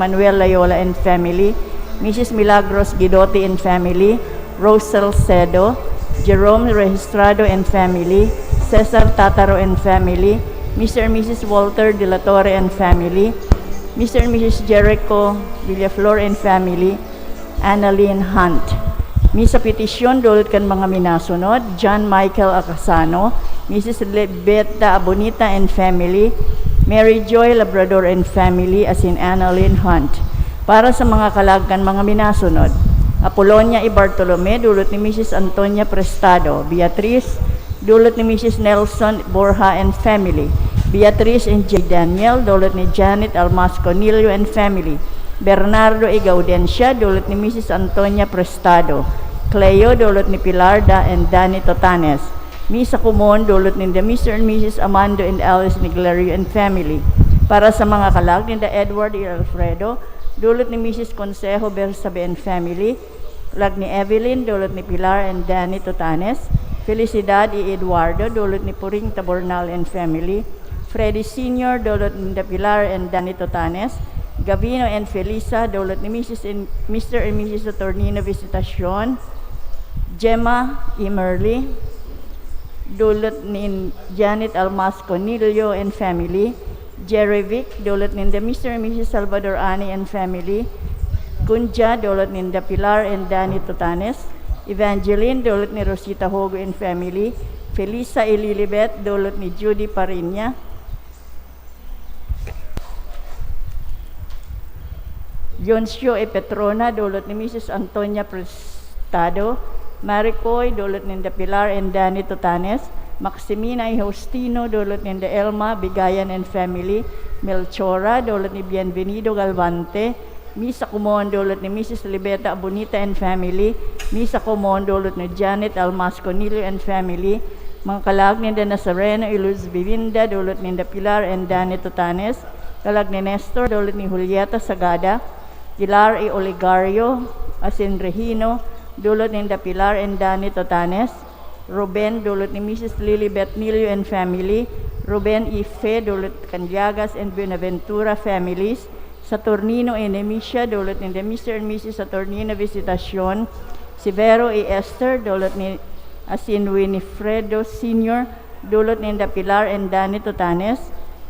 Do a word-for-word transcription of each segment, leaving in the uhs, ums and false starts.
Manuel Layola and family, Missus Milagros Guidotti and family, Rose Salcedo, Jerome Registrado and family, Cesar Tataro and family, Mister and Missus Walter De La Torre and family, Mister and Missus Jericho Villaflor and family, Annalyn Hunt. Misa petisyon dulot kan mga minasunod: John Michael Acasano, Missus Lebeta Abonita and family, Mary Joy Labrador and family, asin Annalyn Hunt. Para sa mga kalag kan mga minasunod: Apolonia y Bartolome, dulot ni Missus Antonia Prestado; Beatriz, dulot ni Missus Nelson Borja and family; Beatriz and J. Daniel, dulot ni Janet Almas Conillo and family; Bernardo y Gaudencia, dulot ni Missus Antonia Prestado; Cleo, dulot ni Pilarda and Danny Totanes. Misa komon, dulot ninda Mister and Missus Amando and Alice Niglerio and family. Para sa mga kalag ninda Edward y Alfredo, dulot ni Missus Consejo Bersabe and family, kalag ni Evelyn, dulot ni Pilar and Danny Totanes; Felicidad y Eduardo, dulot ni Puring Tabornal and family; Freddy Senior, dulot ninda Pilar and Danny Totanes; Gavino and Felisa, dulot ni Missus and, Mister and Missus Saturnino Visitacion; Gemma y Merly, dulot ni Janet Almas Conillo and family; Jerry Vic, dulot ninda Mister and Missus Salvador Ani and family; Kunja, dulot ninda Pilar and Danny Totanes; Evangeline, dulot ni Rosita Hogo and family; Felisa y Lilibet, dulot ni Judy Pariña; Leoncio y Petrona, dulot ni Missus Antonia Prestado; Maricoy, dulot ninda Pilar and Danny Totanes; Maximina y Justino, dulot ninda Elma Bigayan and family; Melchora, dulot ni Bienvenido Galvante; Misa komon, dulot ni Missus Libeta Abonita and family; Misa komon, dulot ni Janet Almas Conillo and family; mga kalag ninda Nazareno y Luz Bivinda, dulot ninda Pilar and Danny Totanes; kalag ni Nestor, dulot ni Julieta Sagada; Pilar y Olegario, asin Regino, dulot ninda Pilar and Danny Totanes; Ruben, dulot ni Missus Lilibet Nilio and family; Ruben y Fe, dulot kan Llagas and Buenaventura families; Saturnino y Nemisia, dulot ninda Mister and Missus Saturnino Visitacion; Severo y Esther, dulot ni, asin Winifredo Senior, dulot ninda Pilar and Danny Totanes;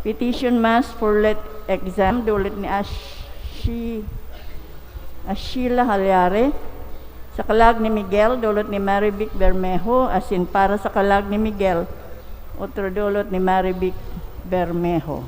Petition Mass for Let Exam, dulot ni Ashi-, Ashila Halyare; sa kalag ni Miguel, dulot ni Marivic Bermejo, asin para sa kalag ni Miguel, otro dulot ni Marivic Bermejo.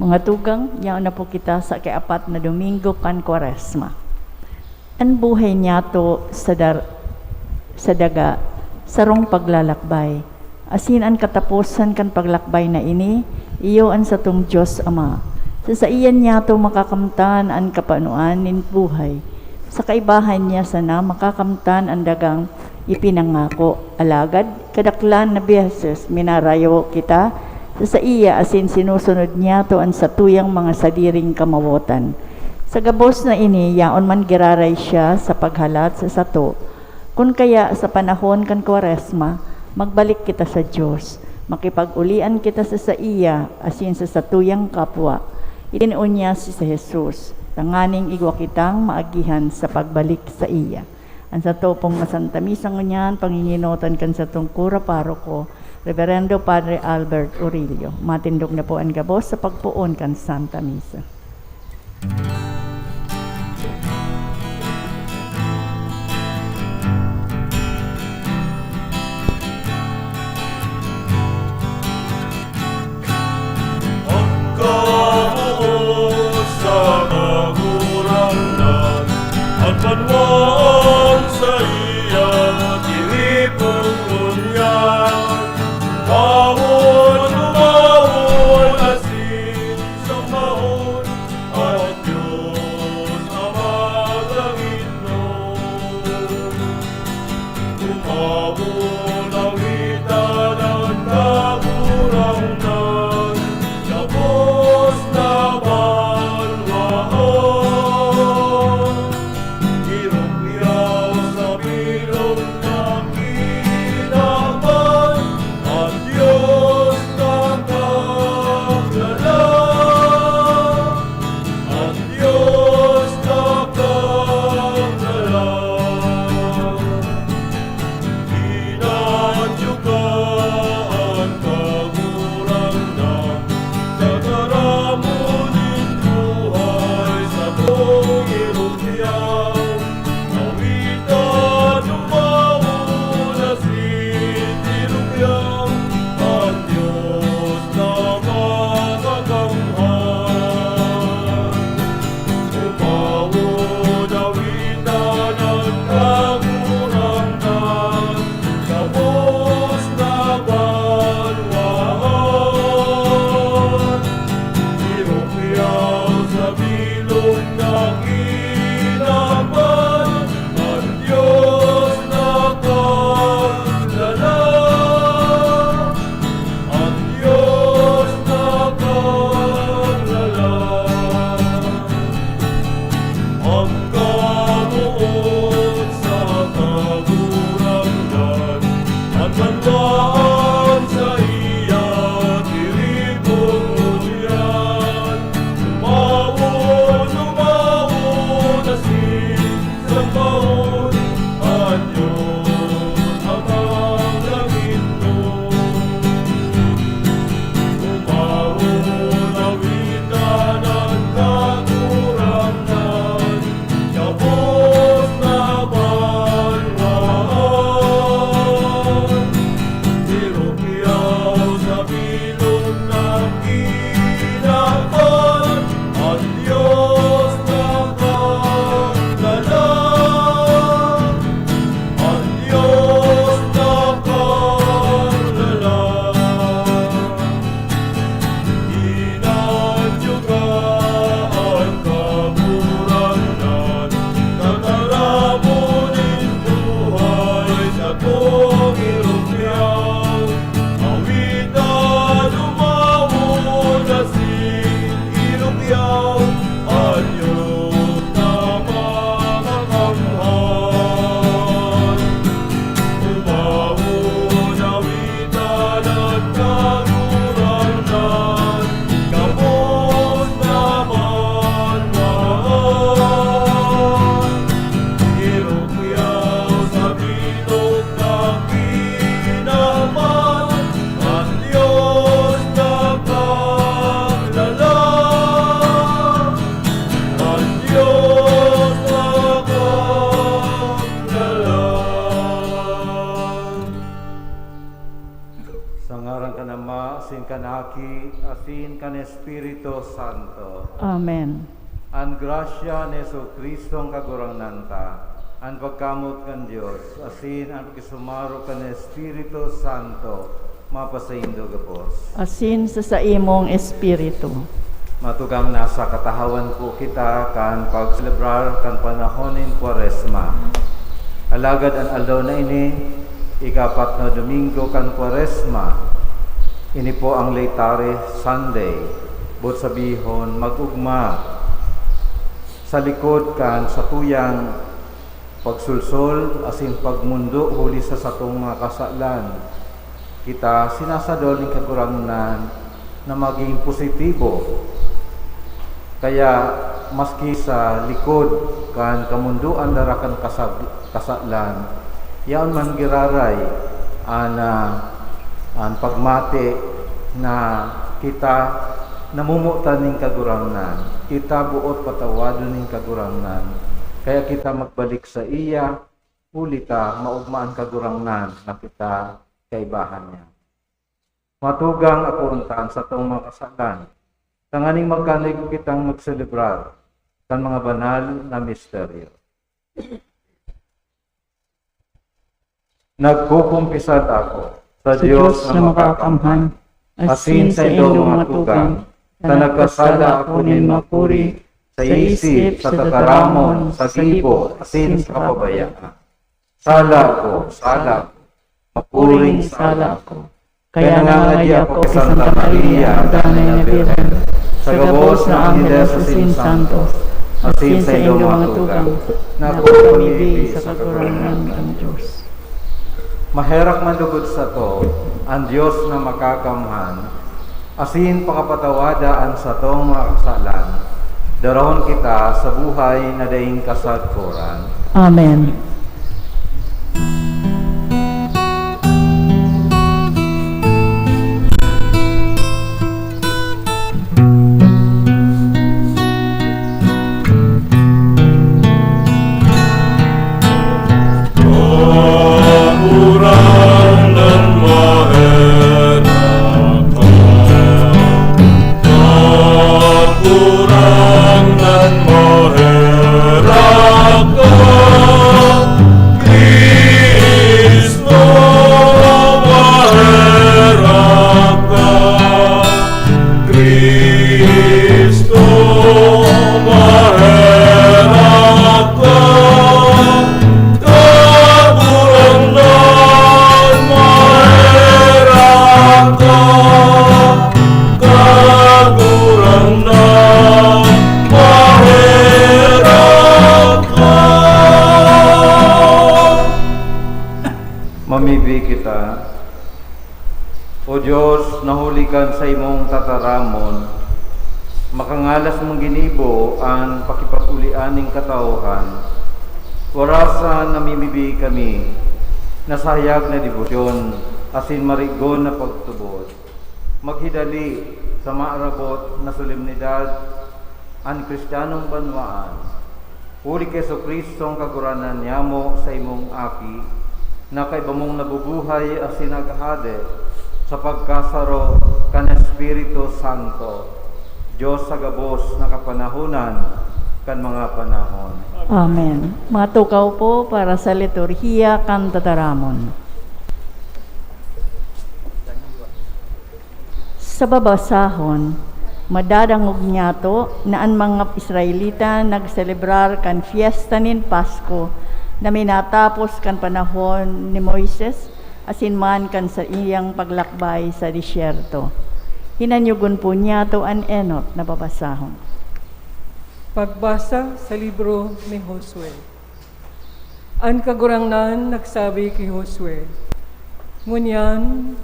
Mga tugang, yaon na po kita sa kaapat na Domingo kan Kwaresma. An buhay niyato sa dar-, sa daga, sarong paglalakbay. Asin an kataposan kan paglakbay na ini, iyo an satong Dios Ama. Sa saiya niyato makakamtan an kapanoan nin buhay. Sa kaibahan niya sana makakamtan an dagang ipinangako. Alagad, kadaklan na beses minarayo kita sa saiya asin sinusunod niyato an satuyang mga sadiring kamawotan. Sa gabos na ini, yaon man giraray siya sa paghalat sa sato. Kun kaya, sa panahon kan Kwaresma, magbalik kita sa Dios, makipag-ulian kita sa saiya asin sa satuyang kapwa. Itinoon niya si Jesus, tanganing igwa kitang maagihan sa pagbalik saiya. An sato pong Santa Misa ngunyan, panginginotan kan satong kura paroko, Reverendo Padre Albert Orillo. Matindog na po an gabos sa pagpoon kan Santa Misa. Pagkamoot sa Kagurangnan, an banwaan saiya tiripon ngunyan. Bawon, bawon, asin sa mahon, an Dios Ama langitnon. Umawon, awitan an Kagurangnan, gabos na banwaan. Irukyaw sa bilog na kinaban, an Dios na kagalang. An Dios na kagalang. Inadyo ka, an Kagurangnan, tataramon nin buhay sa tong irukyaw. Awitan, umawon, asin irukyaw, an Dios na makakamhan. Umawon, awitan an Kagurangnan, gabos na banwaan. Irukyaw sa bilog na kinaban, an Dios na kagalang. An Dios na kagalang. Pagkamoot sa Kagurangnan, an banwaan saiya tiripon ngunyan. Umawon, umawon, asin sa pahon, an Dios Amang langitnon. Umawon, awitan an Kagurangnan, Aki, asin kan Espiritu Santo. Amen. An grasya ni Jesu-Cristong Kagurangnan ta, an pagkamot kan Dios, asin an pakisumaro kan Espiritu Santo, mapasaindo gabos. Asin sa saimong espiritu. Matugang na sa katahawan po kita kan pagselebrar kan panahon nin Kwaresma. Alagad an aldaw na ini, ikapat na Domingo kan Kwaresma. Ini po ang Laetare Sunday, boot sabihon, mag-ugma. Sa likod kan satuyang pagsulsol asin pagmondo huli sa satong mga kasalan, kita sinasadol nin Kagurangnan na magin positibo. Kaya, maski sa likod kan kamondoan dara kan kasab-, kasalan, yaon man giraray an, ah, an pagmati na kita namomotan nin Kagurangnan, kita boot patawadon nin Kagurangnan. Kaya kita magbalik saiya, huli ta maogma an Kagurangnan na kita kaibahan niya. Matugang akoon ta an satong mga kasalan, tanganing magkanigo kitang magselebrar kan mga banal na misteryo. Nagkukumpisal ako sa Sa Dios Dios na na makakamhan, makakamhan, asin asin sa sa indong indong mga mga tugang, tugang, na na nagkasala nagkasala ako ako nin nin makuri, sa isip, sa tataramon, sa gibo, asin sa kapabayaan. Sala ko, sala ko, makuring sala ko. Kaya nangangadya ako ki Santa Maria, Danay na Birhen, sa gabos na angheles asin santos, asin sa indong mga tugang, na ako pamibi sa Kagurangnan kan Dios. Maherak man lugod sato an Dios na makakamhan, asin pakapatawada an satong mga kasalan, darahon kita sa buhay na daing kasagkoran. Amen. Cristo, maherak ka. Kagurangnan, maherak ka. Kagurangnan, maherak ka. Mamibi kita. O Dios, na huli kan saimong tataramon, makangalas mong ginibo an pakipag-ulian nin katauhan. Warasan namimibi kami na sa hayag na debosyon asin marigon na pagtubod, maghidali sa maarabot na solemnidad an Kristiyanong banwaan. Huli ki Jesu-Cristo, an Kagurangnan niyamo, saimong Aki, na kaiba mong nabubuhay asin naghahade sa pagkasaro kan Espiritu Santo, Dios sa gabos na kapanahonan kan mga panahon. Amen. Matukaw po para sa liturhiya kan tataramon. Sa babasahon, madadangog niyato na an mga Israelita nagselebrar kan Fiesta nin Pasko na minatapos kan panahon ni Moises asin man kan saiyang paglakbay sa disyerto. Hinanyogon po niyato an enot na babasahon. Pagbasa sa libro ni Josue. An Kagurangnan nagsabi ki Josue, "Ngunyan,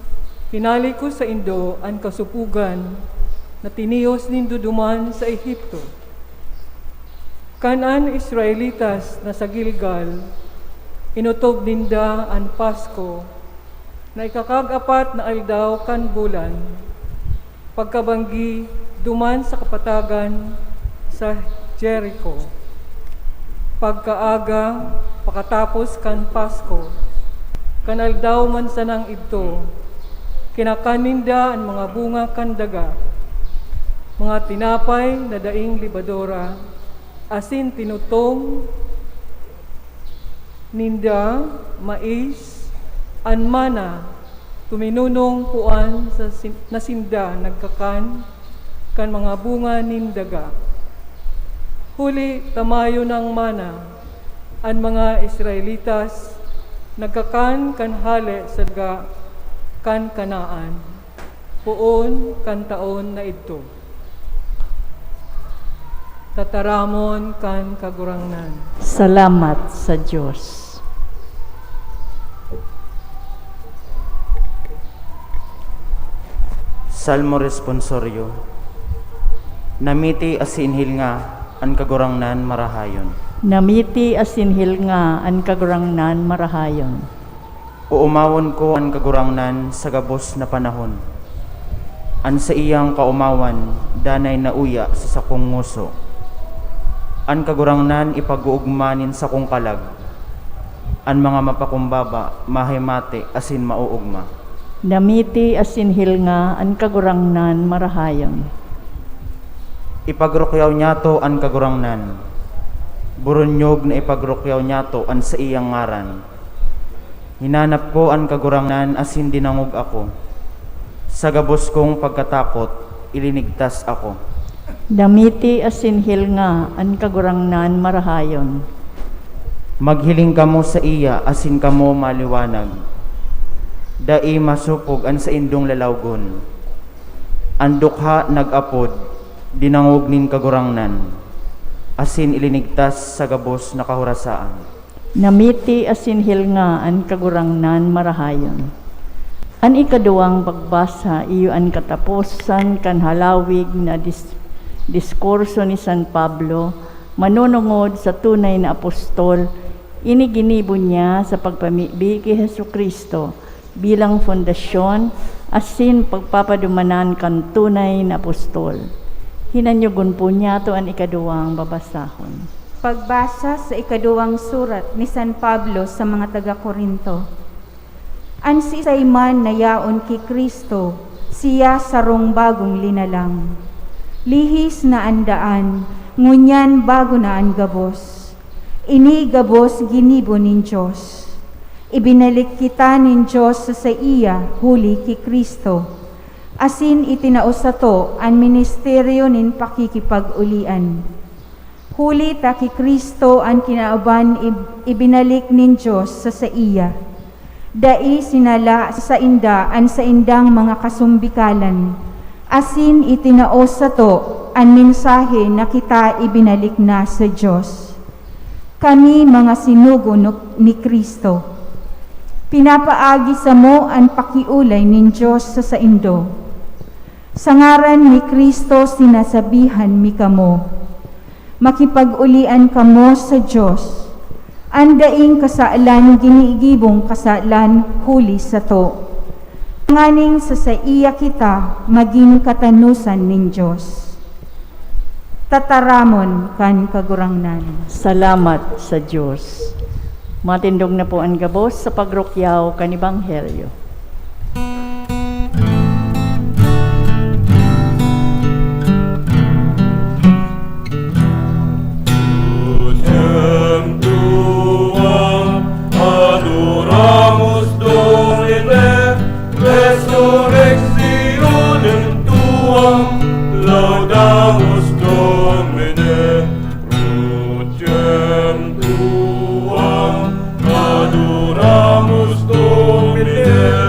hinale ko saindo an kasupogan na tiniyos nindo duman sa Egipto. Kan an Israelitas na sa Gilgal, inotob ninda an Pasko na ikakag-apat na aldaw kan bulan, pagkabanggi duman sa kapatagan sa Jerico. Pagkaaga, pakatapos kan Pasko, kan aldaw man sanang idto, Kinakan ninda an mga bunga kan daga, mga tinapay na daing lebadura, asin tinutong ninda mais, an mana, tuminunong kuan sa sin-, na sinda nagkakan kan mga bunga nin daga. Huli ta mayo nang mana, an mga Israelitas nagkakan kan hale sa daga kan Canaan, poon kan taon na idto. Tataramon kan Kagurangnan. Salamat sa Dios. Salmo Responsorio. Namiti asin hilnga an Kagurangnan marahayon. Namiti asin hilnga an Kagurangnan marahayon. Oomawon ko an Kagurangnan sa gabos na panahon. An saiyang kaomawan danay nauya sa sakong ngoso. An Kagurangnan ipag-oogma nin sakong kalag. An mga mapakumbaba mahimati asin maoogma. Namiti asin hilnga an Kagurangnan marahayon. Ipagrukyaw niyato an Kagurangnan. Buronyog na ipagrukyaw niyato an saiyang ngaran. Hinanap ko an Kagurangnan asin dinangog ako. Sa gabos kong pagkatakot, ilinigtas ako. Namiti asin hilnga an Kagurangnan marahayon. Maghiling kamo saiya asin kamo maliwanag. Dai masopog an saindong lalawgon. An dukha nag-apod, dinangog nin Kagurangnan, asin ilinigtas sa gabos na kahorasaan. Namiti asin hilnga an Kagurangnan marahayon. An ikaduwang pagbasa iyo an kataposan kan halawig na dis-, diskurso ni San Pablo manunungod sa tunay na apostol. Ini ginibo niya sa pagpamibi ki Jesu-Cristo bilang pundasyon asin pagpapadumanan kan tunay na apostol. Hinanyogon po niyato an ikaduwang babasahon. Pagbasa sa ikaduwang surat ni San Pablo sa mga taga-Corinto. An siisay man na yaon ki Cristo, siya sarong bagong linalang. Lihis na an daan, ngunyan bago na an gabos. Ini gabos ginibo nin Dios. Ibinalik kita nin Dios sa saiya huli ki Cristo, asin itinao sato an ministeryo nin pakikipag-olian. Huli ta ki Cristo an kinaban ib-, ibinalik nin Dios sa saiya. Dai sinala sa sainda an saindang mga kasumbikalan, asin itinao sato an mensahe na kita ibinalik na sa Dios. Kami mga sinugo no-, ni Cristo, pinapaagi samo an pakiolay nin Dios sa saindo. Sa ngaran ni Cristo sinasabihan mi kamo, makipag-olian kamo sa Dios. An daing kasalan ginigibong kasalan huli sato, tanganing sa saiya kita magin katanosan nin Dios. Tataramon kan Kagurangnan. Salamat sa Dios. Matindog na po an gabos sa pagrukyaw kan Ebanghelyo. Tuang, adoramos Domine, resurrectionem tuam, laudamus Domine, crucem tuam, adoramos Domine,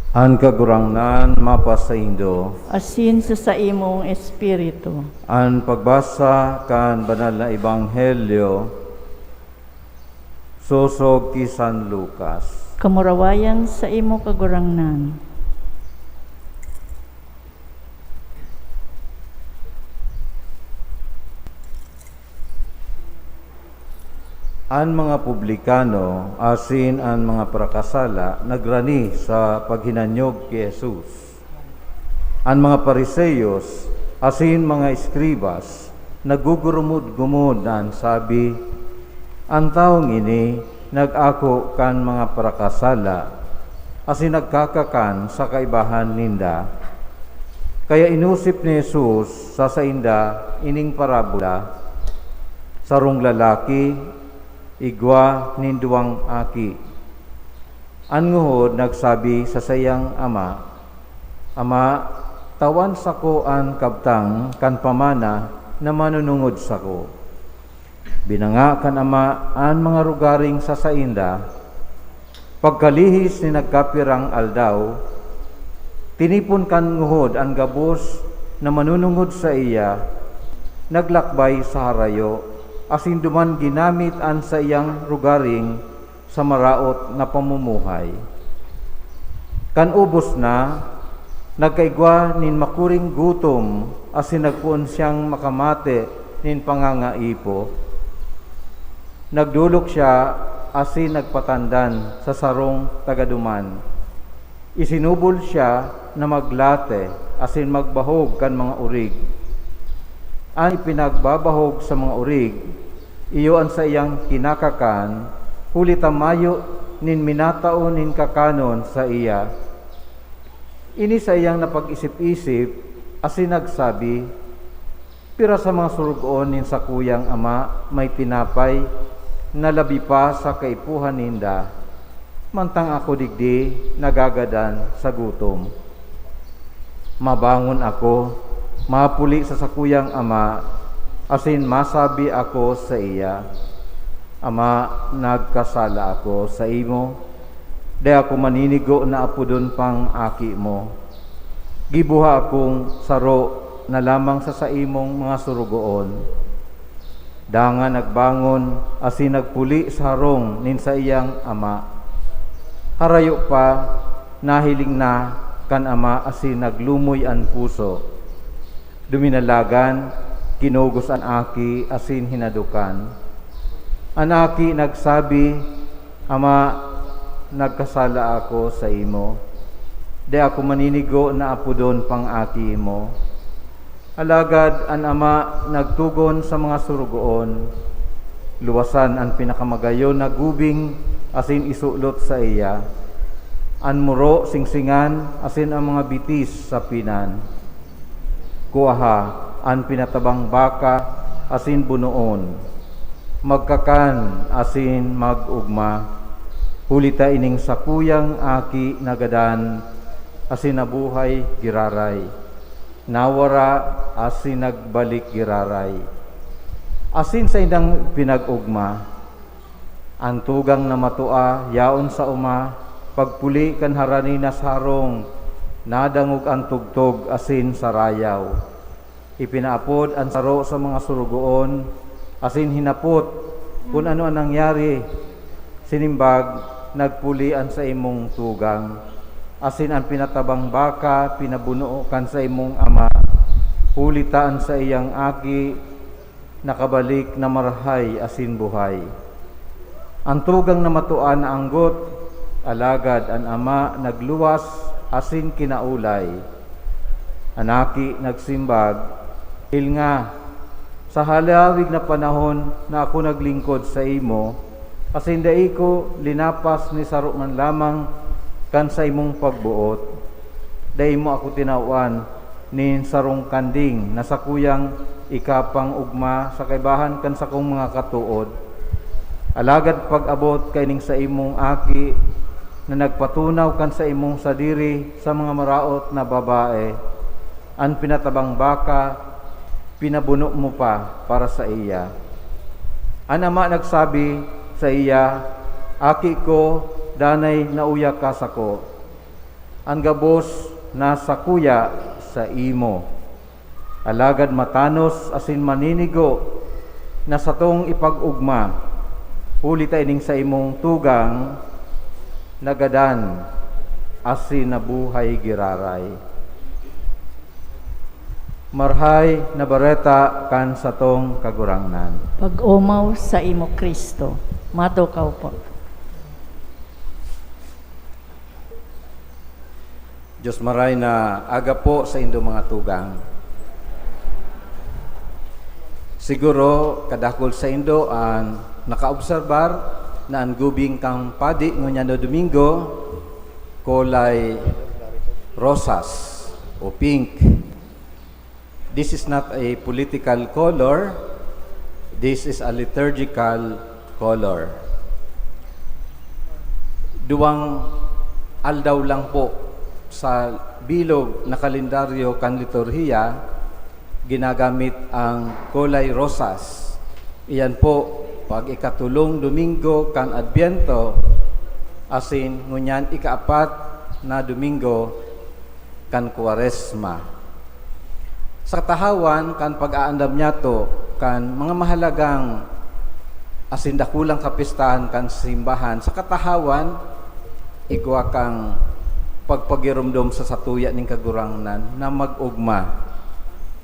An Kagurangnan mapasaindo. Asin sa saimong espiritu. An pagbasa kan Banal na Ebanghelyo sosog ki San Lucas. Kamurawayan sa imo, Kagurangnan. An mga publikano asin an mga parakasala nagrani sa paghinanyog ki Jesus. An mga Fariseos asin mga eskribas naggugurumod-gumod na an sabi, "An tawong ini nag-ako kan mga parakasala asin nagkakakan sa kaibahan ninda." Kaya inosip ni Jesus sa sainda ining parabola, "Sarong lalaki igwa nin duwang aki. An nguhod nagsabi sa saiyang ama, 'Ama, tawan sako an kabtang kan pamana na manunungod sako.' Binanga kan ama an mga rogaring sa sainda. Pagkalihis nin nagkapirang aldaw, tinipon kan nguhod an gabos na manunungod saiya, naglakbay sa harayo, asin duman ginamit an saiyang rogaring sa maraot na pamumuhay. Kan ubos na, nagkaigwa nin makuring gutom asin nagpoon siyang makamate nin pangangaipo. Nagdolok siya asin nagpatandan sa sarong taga-duman. Isinubol siya na maglate asin magbahog kan mga orig. An ipinagbabahog sa mga orig, iyo an saiyang kinakakan, huli ta mayo nin minatao nin kakanon saiya. Ini saiyang napag-isip-isip asin nagsabi, 'Pira sa mga sorogoon nin sakuyang ama may tinapay na labi pa sa kaipuhan ninda, mantang ako digdi nagagadan sa gutom? Mabangon ako, mapuli sa sakuyang ama, asin masabi ako saiya, 'Ama, nagkasala ako saimo. Dai ako maninigo na apodon pang aki mo. Gibuha akong saro na lamang sa saimong mga sorogoon.' Dangan nagbangon asin nagpuli sa harong nin saiyang ama. Harayo pa, nahiling na kan ama asin naglumoy an puso. Duminalagan, kinugos an aki asin hinadokan. An aki nagsabi, 'Ama, nagkasala ako saimo. Dai ako maninigo na apodon pang aki mo.' Alagad an ama nagtugon sa mga sorogoon, 'Luwasan an pinakamagayon na gubing asin isulot saiya. An muro, singsingan, asin an mga bitis, sapinan. Kuaha an pinatabang baka asin bunoon. Magkakan asin mag-ogma, huli ta ining sakuyang aki nagadan asin nabuhay giraray. Nawara asin nagbalik giraray. Asin saindang pinag-ogma. An tugang na matua yaon sa oma, pagpuli kan harani na sa harong, nadangog an tugtog asin sarayaw. Ipinaapod an saro sa mga sorogoon asin hinapot kun ano an nangyari. Sinimbag, 'Nagpuli an saimong tugang, asin an pinatabang baka pinabuno kan saimong ama, huli ta an saiyang aki nakabalik na marahay asin buhay.' An tugang na matua naanggot, alagad an ama nagluwas asin kinaolay. An aki nagsimbag, 'Hilnga, sa halawig na panahon na ako naglingkod saimo, asin dai ko linapas ni saro man lamang kan saimong pagboot, dai mo ako tinawan nin sarong kanding na sakuyang ikapang-ogma sa kaibahan kan sakong mga katood. Alagad pag-abot kaining saimong aki na nagpatunaw kan saimong sadiri sa mga maraot na babae, an pinatabang baka pinabuno mo pa para saiya.' An ama nagsabi saiya, 'Aki ko, danay nauya ka sako.' An gabos na sakuya saimo, alagad matanos asin maninigo na satong ipag-ogma, huli ta ining saimong tugang nagadan asin nabuhay giraray. Marahay na Bareta kan satong Kagurangnan. Pag-omaw saimo, Cristo. Matukaw po. Dios maray na aga po saindo, mga tugang. Siguro, kadakul saindo an nakaobserbar na an gubing kan padi ngunyan na Domingo, kulay rosas o pink. This is not a political color. This is a liturgical color. Duwang aldaw lang po sa bilog na kalendaryo kan liturhiya, ginagamit ang kulay rosas. Iyan po, pag ikatulong Domingo kan Adbyento, asin ngunyan ikaapat na Domingo kan Kwaresma. Sa katahawan kan pag-aandam niyato kan mga mahalagang asin dakulang kapistahan kan simbahan, sa katahawan, igwa kang pagpagiromdom sa satuya nin Kagurangnan na mag-ogma,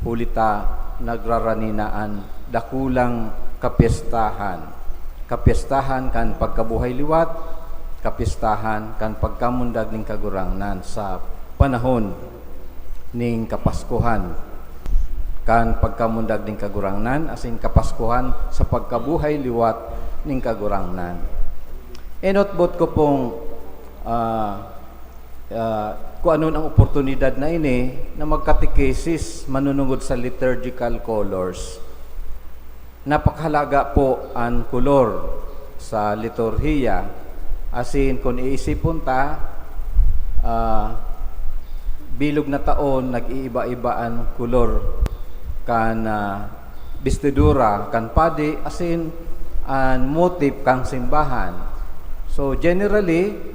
huli ta nagrarani na an dakulang kapistahan, kapistahan kan pagkabuhay liwat, kapistahan kan pagkamundag nin Kagurangnan sa panahon nin Kapaskuhan, kan pagkamundag nin Kagurangnan, asin Kapaskuhan sa pagkabuhay liwat nin Kagurangnan. Enot boot ko pong, ah, ah, kung anon ang oportunidad na ini na magkatekesis manunungod sa liturgical colors. Napakahalaga po an kolor sa liturhiya, asin kun iisipon ta, ah, bilog na taon nag-iiba-iba an kolor kan, ah, bestidura kan padi asin an motif kan simbahan. So, generally,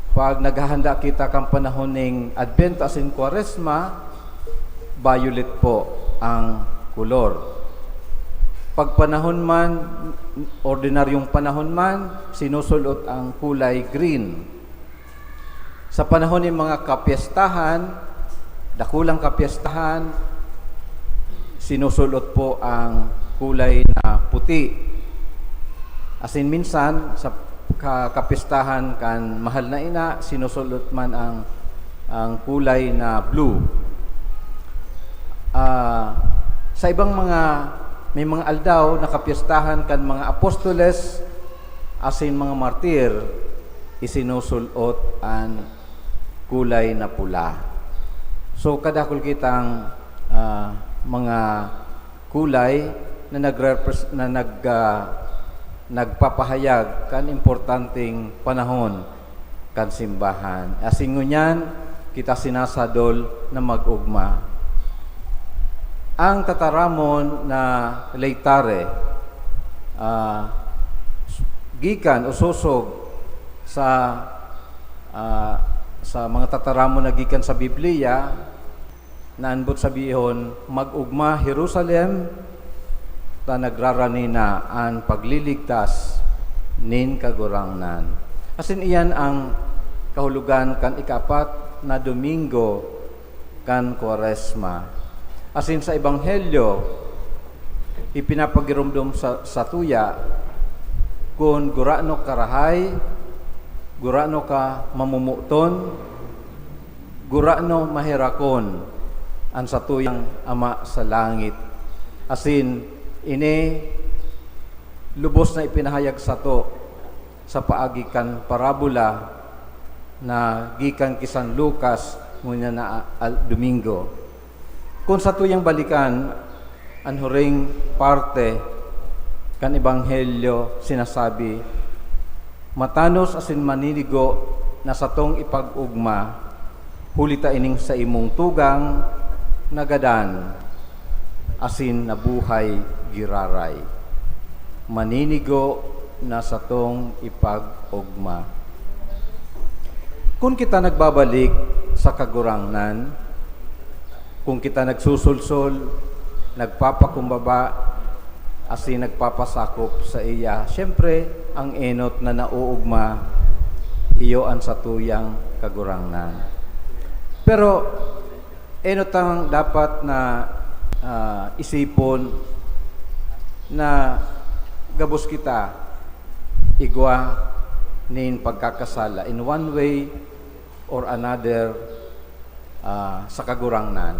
pag naghahanda kita kan panahon ning Adbento asin Kwaresma, violet po ang kolor. Pag panahon man, ordinaryong panahon man, sinusul-ot ang kulay green. Sa panahon nin mga kapyestahan, dakulang kapyestahan, sinusul-ot po ang kulay na puti. Asin minsan, sa ka-, kapyestahan kan Mahal na Ina, sinusul-ot man ang, ang kulay na blue. Ah, sa ibang mga, may mga aldaw na kapyestahan kan mga apostoles asin mga martir, isinusul-ot an kulay na pula. So, kadakul kitang, ah, mga kulay na nagrepres-, na nag-, ah, nagpapahayag kan importanteng panahon kan simbahan. Asin ngunyan, kita sinasadol na mag-ogma. Ang tataramon na Laetare, ah, gikan o sosog sa, ah, sa mga tataramon na gikan sa Biblia, na an boot sabihon, "Mag-ogma, Jerusalem, ta nagrarani na an pagliligtas nin Kagurangnan." Asin iyan ang kahulogan kan ikaapat na Domingo kan Kwaresma. Asin sa Ebanghelyo, ipinapagiromdom sa, satuya kun gurano karahay, gurano ka mamomoton, gurano maherakon an satuyang Ama sa langit. Asin, ini lubos na ipinahayag sato sa paagi kan parabola na gikan ki San Lucas ngunyan na al-, Domingo. Kun satuyang balikan, an huring parte kan Ebanghelyo sinasabi, "Matanos asin maninigo na satong ipag-ogma, huli ta ining saimong tugang nagadan asin nabuhay giraray." Maninigo na satong ipag-ogma. Kun kita nagbabalik sa Kagurangnan, kun kita nagsusulsol, nagpapakumbaba, asin nagpapasakop saiya, siyempre, an enot na nauugma, iyo an satuyang Kagurangnan. Pero, enot ang dapat na, ah, isipon na gabos kita igwa nin pagkakasala in one way or another, ah, sa Kagurangnan.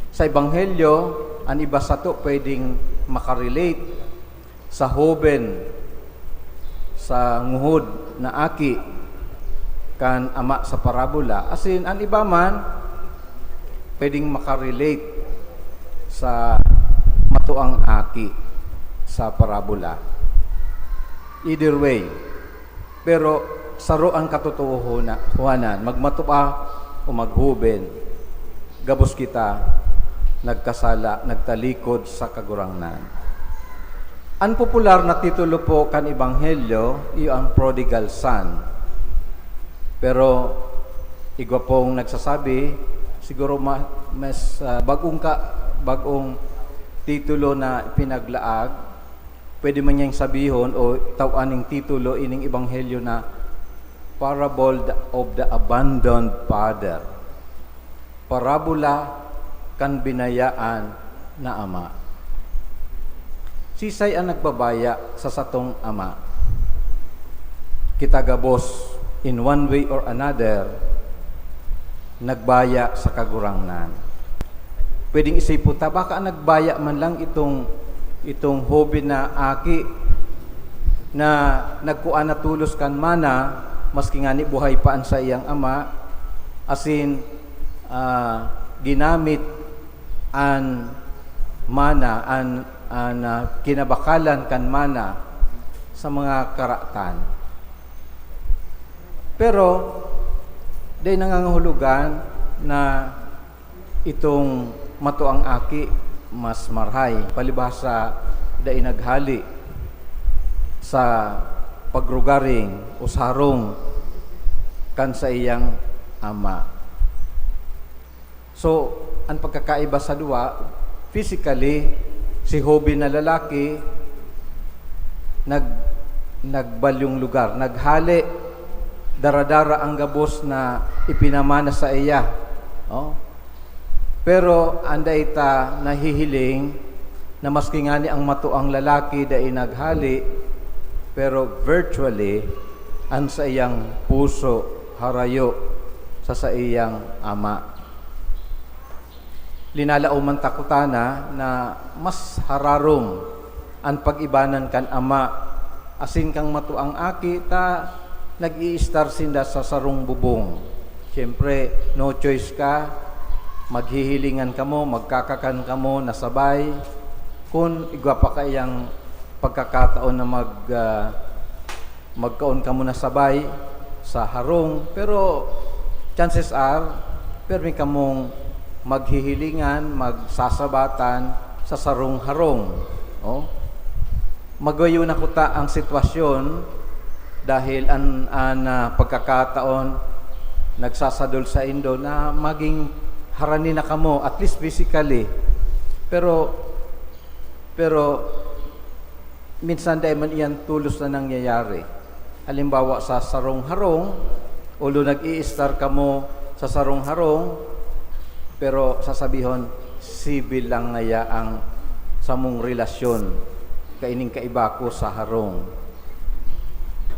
Sa Ebanghelyo, an iba sato pwedeng makarelate sa hoben sa nguhod na aki kan ama sa parabola, asin an iba man pwedeng makarelate sa matuang aki sa parabola. Either way, pero saro an katotohanan, magmatua o maghoben, gabos kita nagkasala, nagtalikod sa Kagurangnan. An popular na titulo po kan Ebanghelyo, iyo ang prodigal son. Pero igwa pong nagsasabi, siguro ma-, mas, ah, bagong ka-, bagong titulo na pinaglaag, pwede man niyang sabihon o tawan ning titulo ining ebanghelyo na Parable of the Abandoned Father. Parabola kan binayaan na ama. Sisay an nagbabaya sa satong ama? Kita gabos, in one way or another, nagbaya sa Kagurangnan. Pwedeng isipon ta, baka nagbaya man lang itong, itong hoben na aki na nagkua na tolos kan mana, maski ngani buhay pa an saiyang ama, asin, ah, ginamit an mana, an, an, ah, kinabakalan kan mana sa mga karatan. Pero, dai nangangahulugan na itong matuang aki mas marahay, palibhasa dai naghale sa pagrugaring o sa harong kan saiyang ama. So, an pagkakaiba sa duwa, physically, si hoben na lalaki nag-, nagbalyong lugar, naghale, daradara ang gabos na ipinamana saiya. Oh. Pero an dai ta nahihiling na maski ngani ang matuang lalaki dai naghale, pero virtually, an saiyang puso harayo sa saiyang ama. Linalaoman ta kutana na mas hararom an pag-ibanan kan ama asin kan matuang aki ta nag-iistar sinda sa sarong bubong. Siyempre, no choice ka, maghihilingan kamo, magkakakan kamo na sabay. Kun igwa pa kaiyang pagkakataon na mag, ah, magkaon kamo na sabay sa harong, pero chances are, permi kamong maghihilingan, magsasabatan sa sarong harong. Oh? Magayo na kuta ang sitwasyon dahil an, an, ah, pagkakataon nagsasadol saindo na maging harani na kamo, at least physically. Pero, pero minsan dai man iyan tolos na nangyayari. Halimbawa, sa sarong harong, although nag-iistar kamo sa sarong harong, pero sasabihon, "Civil lang ngaya ang samong relasyon kaining kaiba ko sa harong."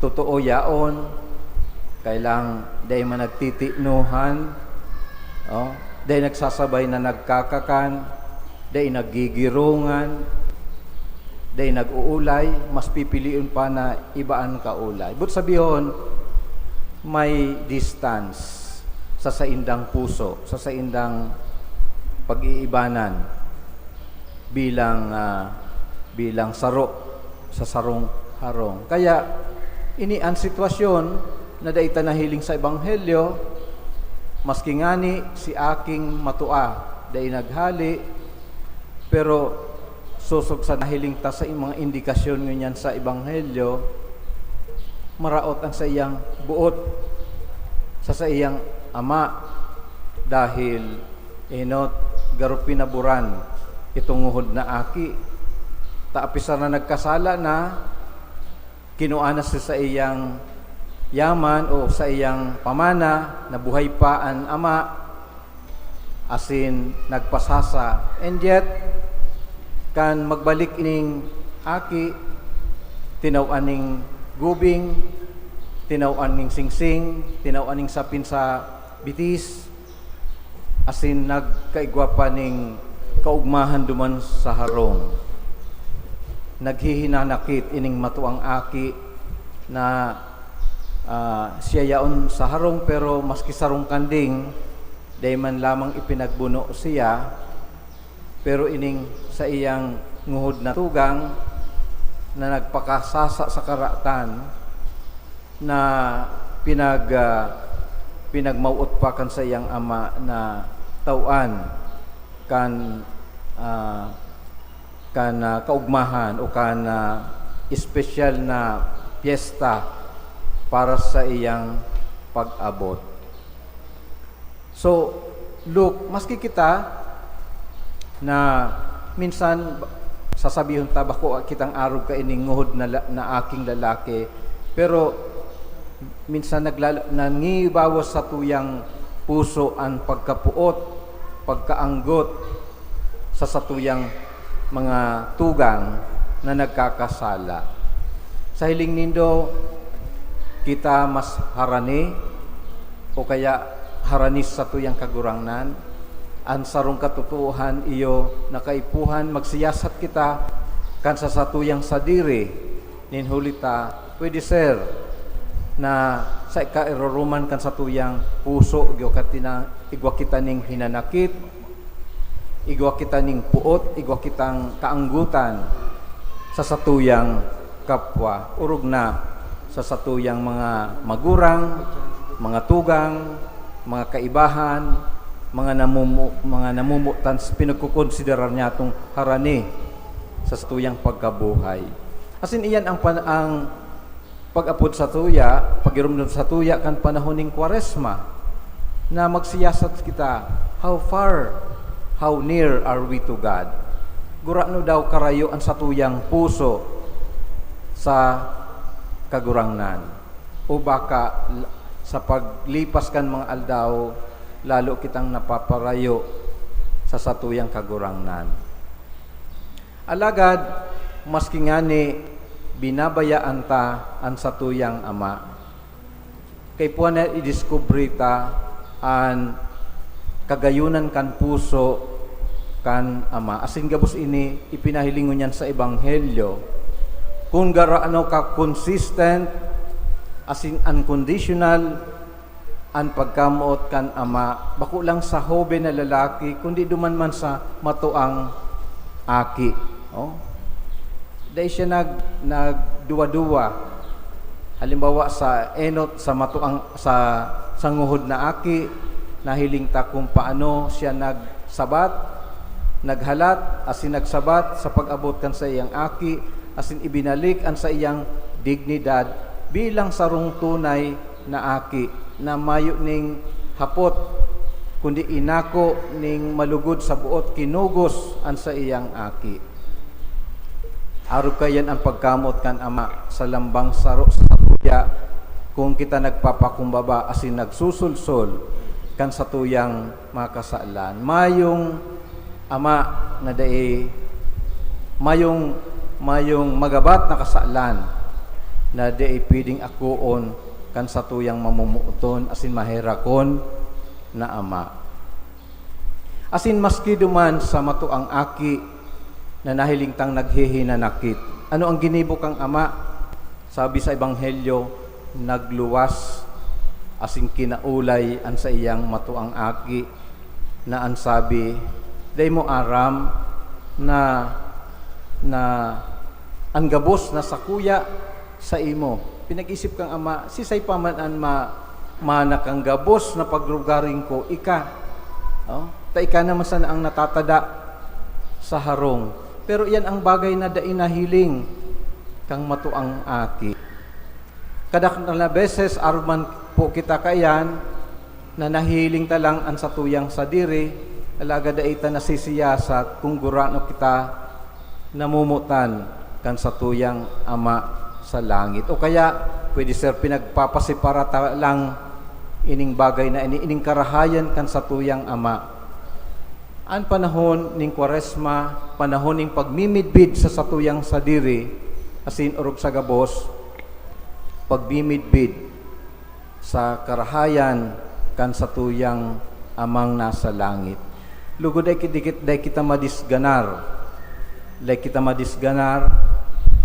Totoo yaon, kailang dai man nagtitinohan, oh, dai nagsasabay na nagkakakan, dai naggigirongan, dai nag-uulay, mas pipilion pa na iba an kaulay. But sabihon, may distance sa saindang puso, sa saindang pag-iibanan bilang, ah, bilang saro sa sarong harong. Kaya, ini an sitwasyon na dai ta nahiling sa Ebanghelyo, maski ngani si aking matua dai naghale, pero sosog sa nahiling ta sa mga indikasyon ngunyan sa Ebanghelyo, maraot ang saiyang boot. sa saiyang ama, dahil enot garo pinaboran itong nguhod na aki. Ta apisar na nagkasala na, kinua na sa saiyang yaman o saiyang pamana, nabuhay pa an ama, asin nagpasasa. And yet, kan magbalik ining aki, tinawan ning gubing, tinawan ning singsing, tinawan ning sapin sa bitis, asin nagkaigwa pa ning kaugmahan duman sa harong. Naghihinanakit ining matuang aki na, ah, siya yaon sa harong, pero maski sarong kanding, dai man lamang ipinagbuno siya, pero ining saiyang nguhod na tugang na nagpakasasa sa karatan na pinag-, ah, pinagmawot pa kan saiyang ama na tawan kan, ah, kan, ah, kaugmahan o kan, ah, espesyal na pyesta para sa iyang pag-abot. So, look, maski kita na minsan ba-, sasabihon ta, "Bako kitang arog kaining nguhod na la-, na aking lalaki," pero minsan naglala-, nangingibawas sa satuyang puso an pagkapuot, pagkaanggot sa satuyang mga tugang na nagkakasala. Sa hiling nindo, kita mas harani o kaya harani sa satuyang Kagurangnan? An sarong katotoohan iyo na kaipuhan, magsiyasat kita kan sa satuyang sadiri, nin huli ta, pwede, sir, na sa ikairoroman kan satuyang puso, igwa kita na, igwa kita ning hinanakit, igwa kita ning puot, igwa kitang kaanggotan sa satuyang kapwa, orog na sa satuyang mga magurang, mga tugang, mga kaibahan, mga namumo-, mga namumotan sa pinagkokonsiderar niyatong harani sa satuyang pagkabuhay. Asin iyan ang pan-, ang pag-apod satuya, pagiromdom satuya kan panahon ning Kwaresma, na magsiyasat kita, how far, how near are we to God? Gurano daw karayo an satuyang puso sa Kagurangnan? O baka l-, sa paglipas kan mga aldaw, lalo kitang napaparayo sa satuyang Kagurangnan? Alagad, maski ngani, binabayaan ta an satuyang Ama. Kaipuhan na idiskubre ta an kagayonan kan puso kan Ama. Asin gabos ini ipinahiling ngunyan sa Ebanghelyo. Kun garo ano ka consistent asin unconditional an pagkamoot kan Ama, bako lang sa hoben na lalaki, kundi duman man sa matuang aki. Oh? Dai siya nag-, nagduwa-duwa. Halimbawa, sa enot, sa matuang, sa, sa nguhod na aki, nahiling ta kung paano siya nagsabat, naghalat, asin nagsabat sa pag-abot kan saiyang aki, asin ibinalik an saiyang dignidad bilang sarong tunay na aki na mayo ning hapot, kundi inako ning malugod sa boot kinugos an saiyang aki. Arog kaiyan an pagkamoot kan Ama sa lambang saro sa satuya, kun kita nagpapakumbaba asin nagsusulsol kan satuyang mga kasalan. Mayong ama na dai, mayong, mayong magabat na kasalan na dai pwedeng akoon kan satuyang mamomoton asin maherakon na ama. Asin maski duman sa matuang aki na nahiling tang naghihinanakit, ano ang ginibo kan ama? Sabi sa Ebanghelyo, nagluwas asin kinaulay an saiyang matuang aki, na an sabi, "Dai mo aram na, na an gabos na sakuya sa imo." Pinag-isip kan ama, "Sisay pa man an ma-, mana kan gabos na paglugaring ko, ika? Oh, ta ika naman sana ang natatada sa harong." Pero iyan ang bagay na dai nahiling kan matuang aki. Kadaklan na beses, arog man po kita kaiyan, na nahihiling ta lang an satuyang sadiri, alagad dai ta nasisiyasat kun gurano kita namomotan kan satuyang Ama sa langit. O kaya, pwede, sir, pinagpapasipara ta lang ining bagay na ini, ining karahayan kan satuyang Ama. An panahon nin Kwaresma, panahon nin pagmimidbid sa satuyang sadiri, asin orog sa gabos, pagmimidbid sa karahayan kan satuyang Amang nasa langit. Lugod dai ki-, dikit, dai kita madisganar. Dai kita madisganar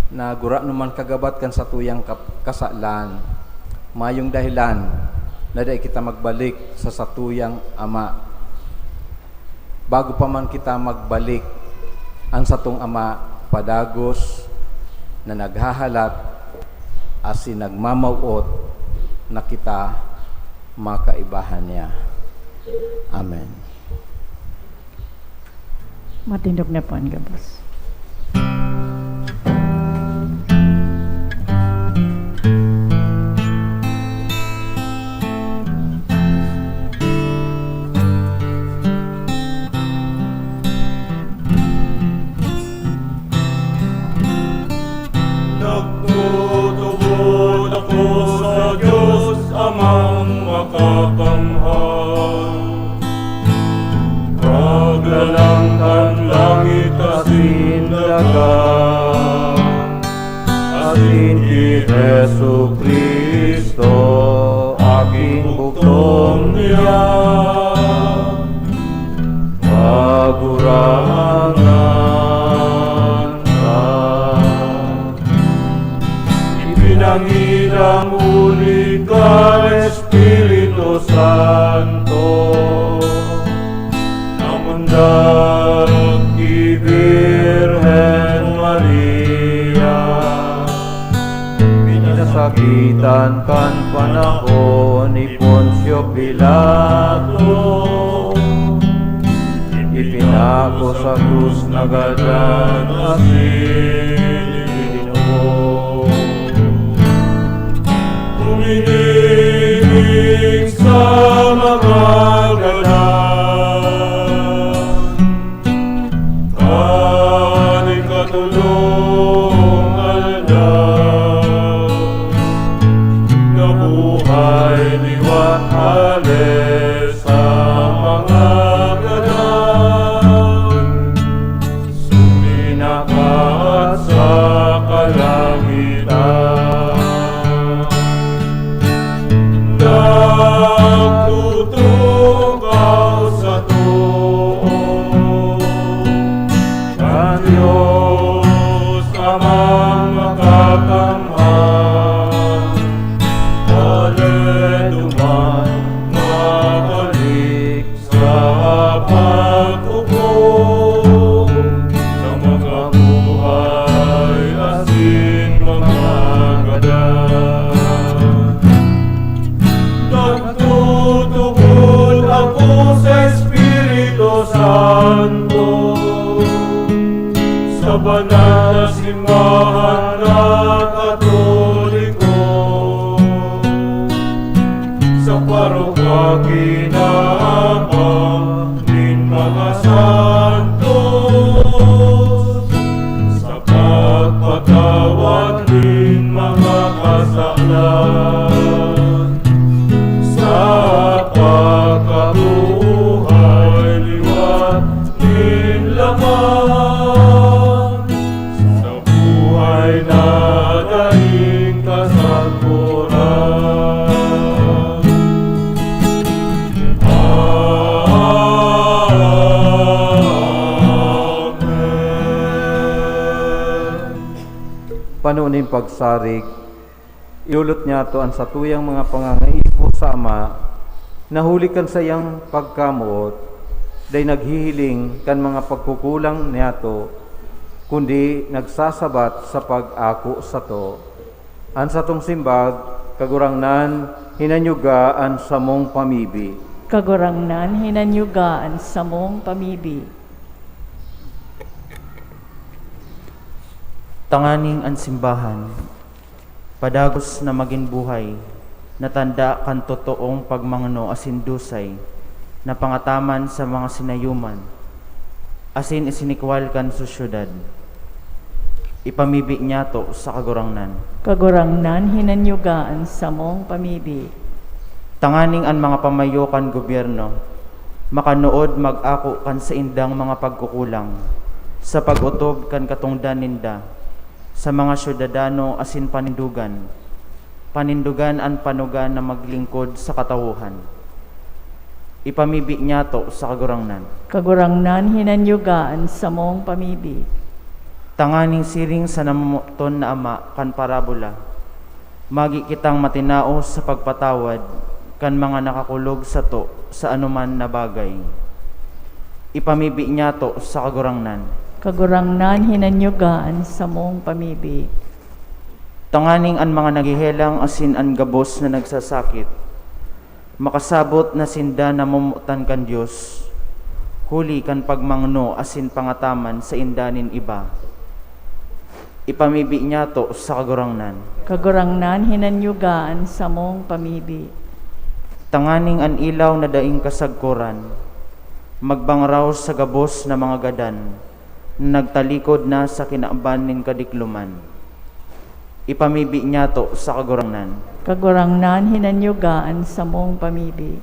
na gurano man kagabat kan satuyang kap-, kasalan. Mayong dahelan na dai kita magbalik sa satuyang Ama. Bago pa man kita magbalik, an satong Ama padagos na naghahalat asin nagmamawot na kita makaibahan niya. Amen. Matindog na po an gabos. Nagtutubod ako sa Diyos Amang Makakamhan, Maglalang kan langit asin daga, asin ki Jesu-Cristo, aking bugtong niya, pagurangan ka. Ipinangidam huli kan Espiritu Santo, namundag ki Birhen Maria, pinasakitan kan panahon ni Poncio Pilato, ipinako sa krus, nagadan asin itinao. Umining sa mga gadan, kan ikatolong aldaw, nabuhay liwat hale sa mga gadan, suminakat sa kalangitan. Nagtutukaw sa too kan Diyos Amang Makakamhan, hale duman mabalik sa paghukom sa mga buhay asin mga gadan. Nagtutubod ako sa Espiritu Santo, sa banal na simbahan na Katoliko, sa parokya, ginapag nin mga santos, sa pagpatawad nin mga kasalan, sa pagkabuhay liwat nin laman, sa buhay na daing kasagkoran. Amen. Pano nin pagsarig, iolot niyato an satuyang mga pangangaipo sa Ama, na huli kan saiyang pagkamoot, dai naghihiling kan mga pagkukulang niyato, kundi nagsasabat sa pag-ako sato. An satong simbag, Kagurangnan, hinanyuga an samong pamibi. Kagurangnan, hinanyuga an samong pamibi. Tanganing an simbahan padagos na magin buhay, na tanda kan totoong pagmangno asin dusay na pangataman sa mga sinayoman asin isinikwal kan sosyedad. Ipamibi niyato sa Kagurangnan. Kagurangnan, hinanyuga an samong pamibi. Tanganing an mga pamayo kan gobyerno makanood mag-ako kan saindang mga pagkukulang sa pag-otob kan katongdan ninda sa mga syudadano asin panindogan, panindogan an panuga na maglingkod sa katawohan. Ipamibi niyato sa Kagurangnan. Kagurangnan, hinanyuga an samong pamibi. Tanganing siring sa namomoton na ama kan parabola, magi kitang matinao sa pagpatawad kan mga nakakulog sato sa anoman na bagay. Ipamibi niyato sa Kagurangnan. Kagurangnan, hinanyuga an samong pamibi. Tanganing an mga naghehelang asin an gabos na nagsasakit, makasabot na sinda namomotan kan Dios, huli kan pagmangno asin pangataman sainda nin iba. Ipamibi niyato sa Kagurangnan. Kagurangnan, hinanyuga an samong pamibi. Tanganing an ilaw na daing kasagkoran magbangraw sa gabos na mga gadan na nagtalikod na sa kinaban nin kadikloman. Ipamibi niyato sa Kagurangnan. Kagurangnan, hinanyuga an samong pamibi.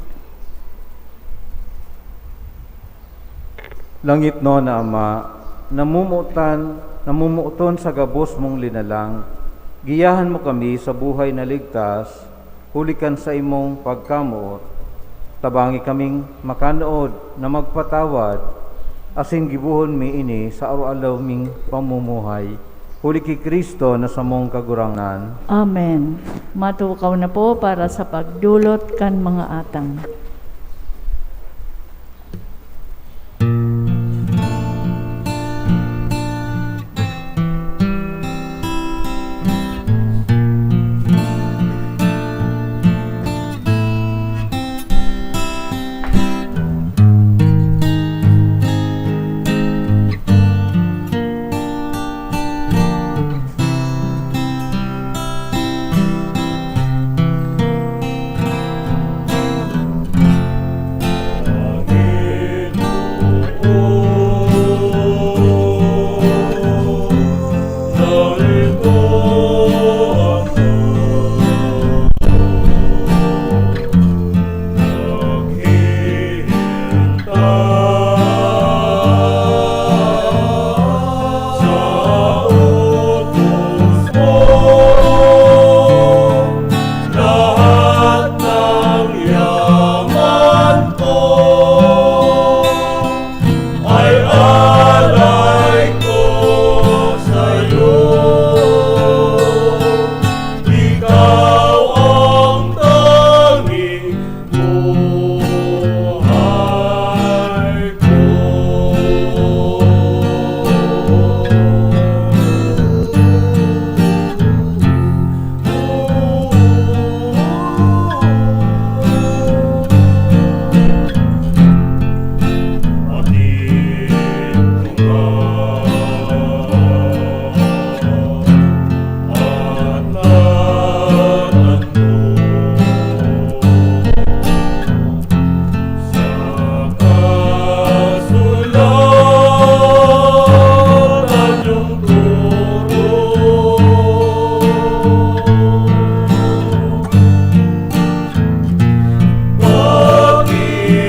Langitnon na Ama, namomotan, namomoton sa gabos mong linalang, giyahan mo kami sa buhay na ligtas, huli kan saimong pagkamoot. Tabangi kaming makanood na magpatawad, asin gibohon mi ini sa araw-aldaw ming pamumuhay, huli ki Cristo na samong Kagurangnan. Amen. Matukaw na po para sa pagdolot kan mga atang. Lahat ng yaman ko ay alay ko sa'yo. Ikaw ang tanging buhay ko.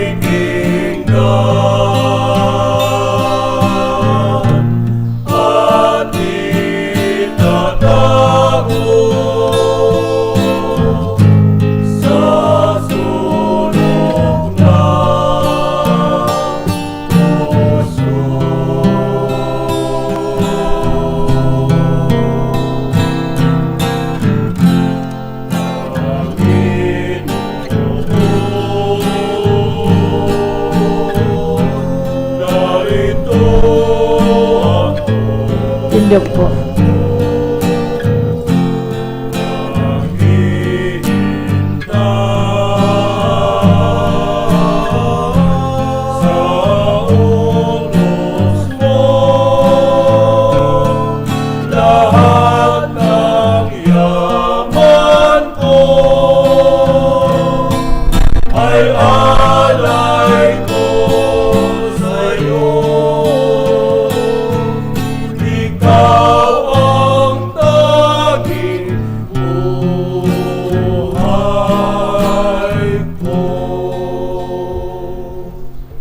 Pakikinggan at itatago sa sulok ng puso. Tindog po. Lahat ng yaman ko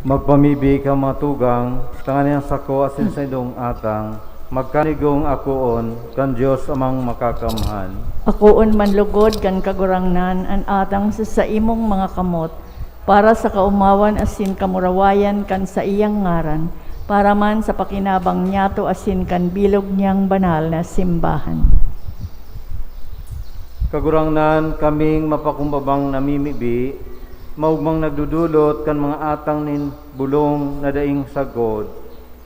Magpamibi ka, mga tugang, tanganing an sako asin saindong atang magkanigong akoon kan Dios Amang Makakamhan. Akoon man lugod kan Kagurangnan an atang sa saimong mga kamot, para sa kaomawan asin kamurawayan kan saiyang ngaran, para man sa pakinabang niyato asin kan bilog niyang banal na simbahan. Kagurangnan, kaming mapakumbabang namimibi, maogmang nagdodolot kan mga atang nin bolong na daing sagkod,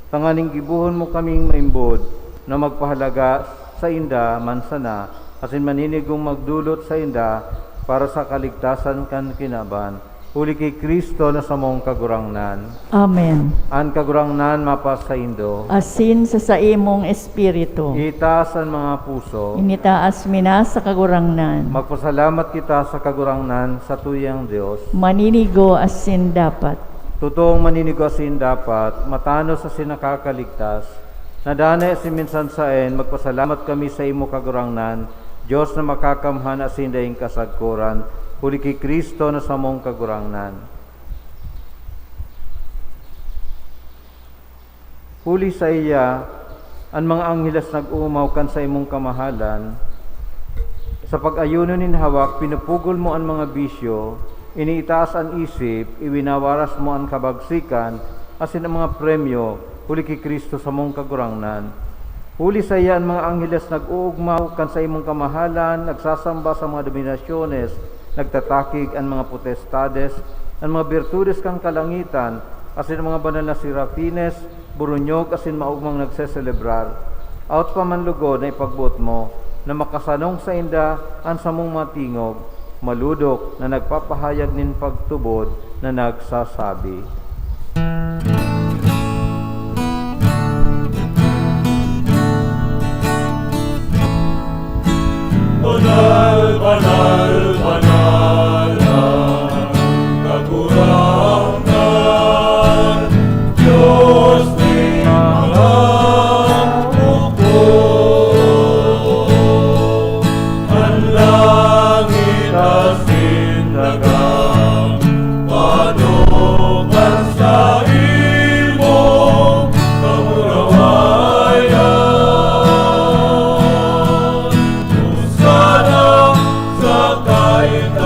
tanganing gibohon mo kaming maimbod na magpahalaga sainda man sana, asin maninigong magdolot sainda para sa kaligtasan kan kinaban. Huli ki Cristo na samong Kagurangnan. Amen. An Kagurangnan mapasaindo. Asin sa saimong espiritu. Itaas an mga puso. Initaas mi na sa Kagurangnan. Magpasalamat kita sa Kagurangnan, satuyang Dios. Maninigo asin dapat. Totoong maninigo asin dapat, matanos asin nakakaligtas, na danay asin minsan saen, magpasalamat kami saimo, Kagurangnan, Dios na makakamhan asin daing kasagkoran, huli ki Cristo na samong Kagurangnan. Huli saiya, an mga angheles nag-oomaw kan saimong kamahalan. Sa pag-ayuno nin hawak, pinupugol mo an mga bisyo, iniitaas an isip, iwinawaras mo an kabagsikan, asin an mga premyo, huli ki Cristo samong Kagurangnan. Huli saiya, an mga angheles nag-oogmaw kan saimong kamahalan, nagsasamba sa mga dominasyones, nagtatakig an mga potestades, an mga birtudes kan kalangitan, asin an mga banal na serafines, boronyog asin maogmang nagseselebrar. Awot pa man lugod na ipagboot mo na makasanong sainda an samong mga tingog, malodok na nagpapahayag nin pagtubod na nagsasabi, "Banal, banal, banal an Kagurangnan, Dios nin mga bukon. An langit asin daga panokan sa imong kamurawayan. Hosana sa kaitaasan.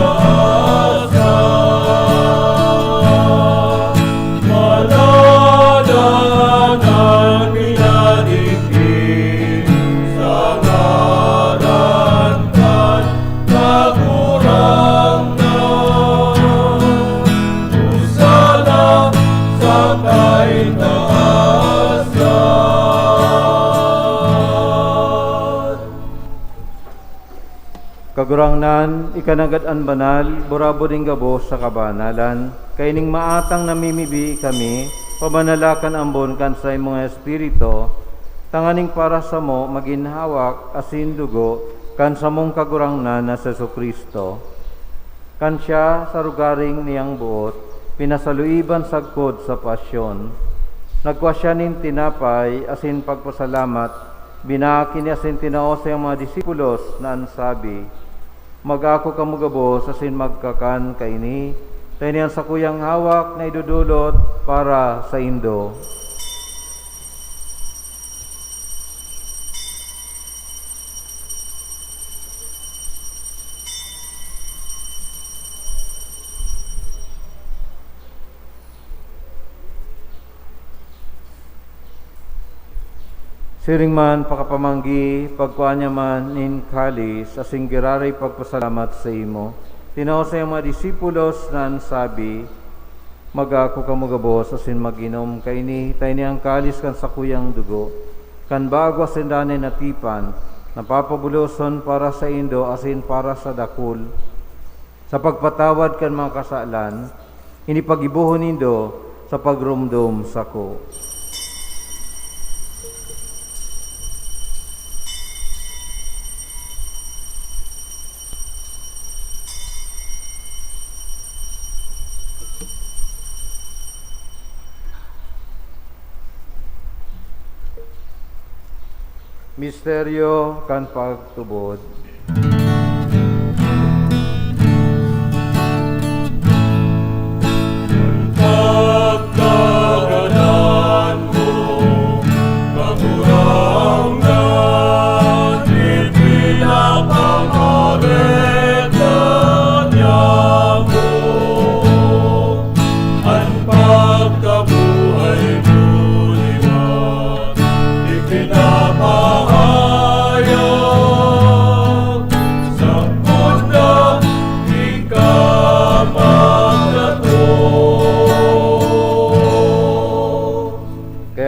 Maladan an pinadigdi sa ngaran kan Kagurangnan. Hosana sa kaitaasan. Kagurangnan, ika nanggad an banal, burabod nin gabos sa kabanalan. Kaining maatang namimibi kami, pabanala kan ambon kan saimong Espiritu, tanganing para samo magin hawak asin dugo kan samong Kagurangnan na si Jesu-Cristo. Kan siya sa rogaring niyang boot, pinasaluiban sagkod sa pasyon, nagkua siya nin tinapay asin pagpasalamat, binaak ini asin tinao sa iyang mga disipulos na an sabi, "Mag-ako kamo gabos asin magkakan kaini, ta ini an sakuyang hawak na idodolot para saindo." Siring man, pakapamanggi, pagkua niya man nin kalis, asin giraray pagpasalamat sa imo, tinao sa iyang mga disipulos na an sabi, "Mag-ako kamo gabos asin mag-inom kaini, ta ini an kalis kan sakuyang dugo, kan bago asin danay na tipan, na papabuloson para saindo asin para sa dakul, sa pagpatawad kan mga kasalan. Ini paggibohon nindo sa pagromdom sako." Misteryo kan pagtubod.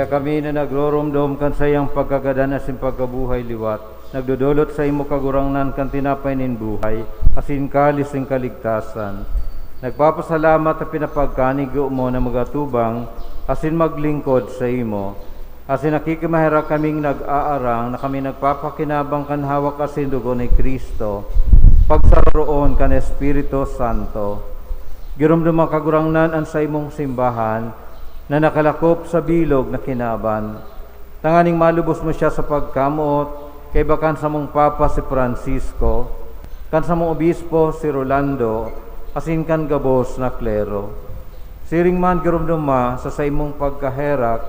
Kami na nagroromdom kan saiyang pagkagadan asin pagkabuhay liwat, nagdodolot saimo, Kagurangnan, kan tinapay nin buhay, asin kalis nin kaligtasan. Nagpapasalamat ta pinapagkanigo mo na magatubang asin maglingkod saimo. Asin nakikimaherak kaming nag-aarang na kami nagpapakinabang kan hawak asin dugo ni Cristo, pagsararoon kan Espiritu Santo. Giromdoma, Kagurangnan, an saimong simbahan na nakalakop sa bilog na kinaban, tanganing malubos mo siya sa pagkamoot, kaiba kan samong Papa si Francisco, kan samong Obispo si Rolando, asin kan gabos na klero. Siring man, giromdoma sa saimong pagkaherak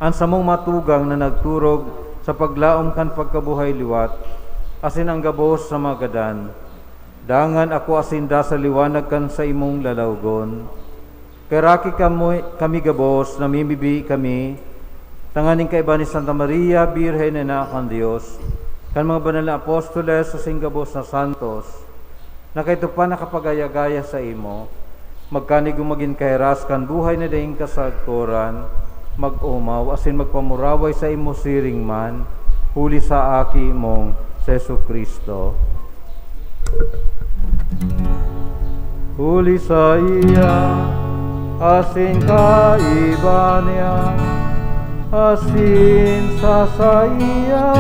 an samong matugang na nagturog sa paglaom kan pagkabuhay liwat, asin an gabos sa mga gadan. Dangan akoa sinda sa liwanag kan saimong lalawgon. Kaheraki kamo, kami gabos, namimibi kami, tanganing kaiba ni Santa Maria, Birhen na Ina kan Dios, kan mga banal na apostoles asin gabos na santos, na kaidto pa nakapagayagaya saimo, magkanigo magin kahiras kan buhay na daing kasagkoran, mag-omaw asin magpamuraway saimo siring man, huli sa Aki mong si Jesu-Cristo. Huli saiya, asin kaiba niya, asin sa saiya,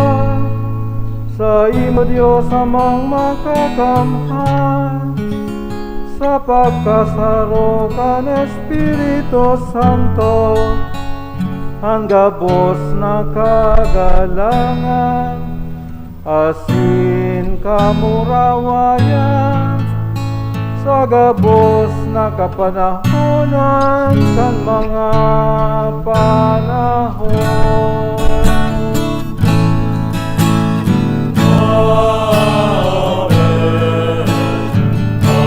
saimo, Dios Amang Makakamhan, sa pagkasaro kan Espiritu Santo, an gabos na kagalangan asin kamurawayan sa gabos na kapanahonan kan mga panahon. Amen. Amen. Amen.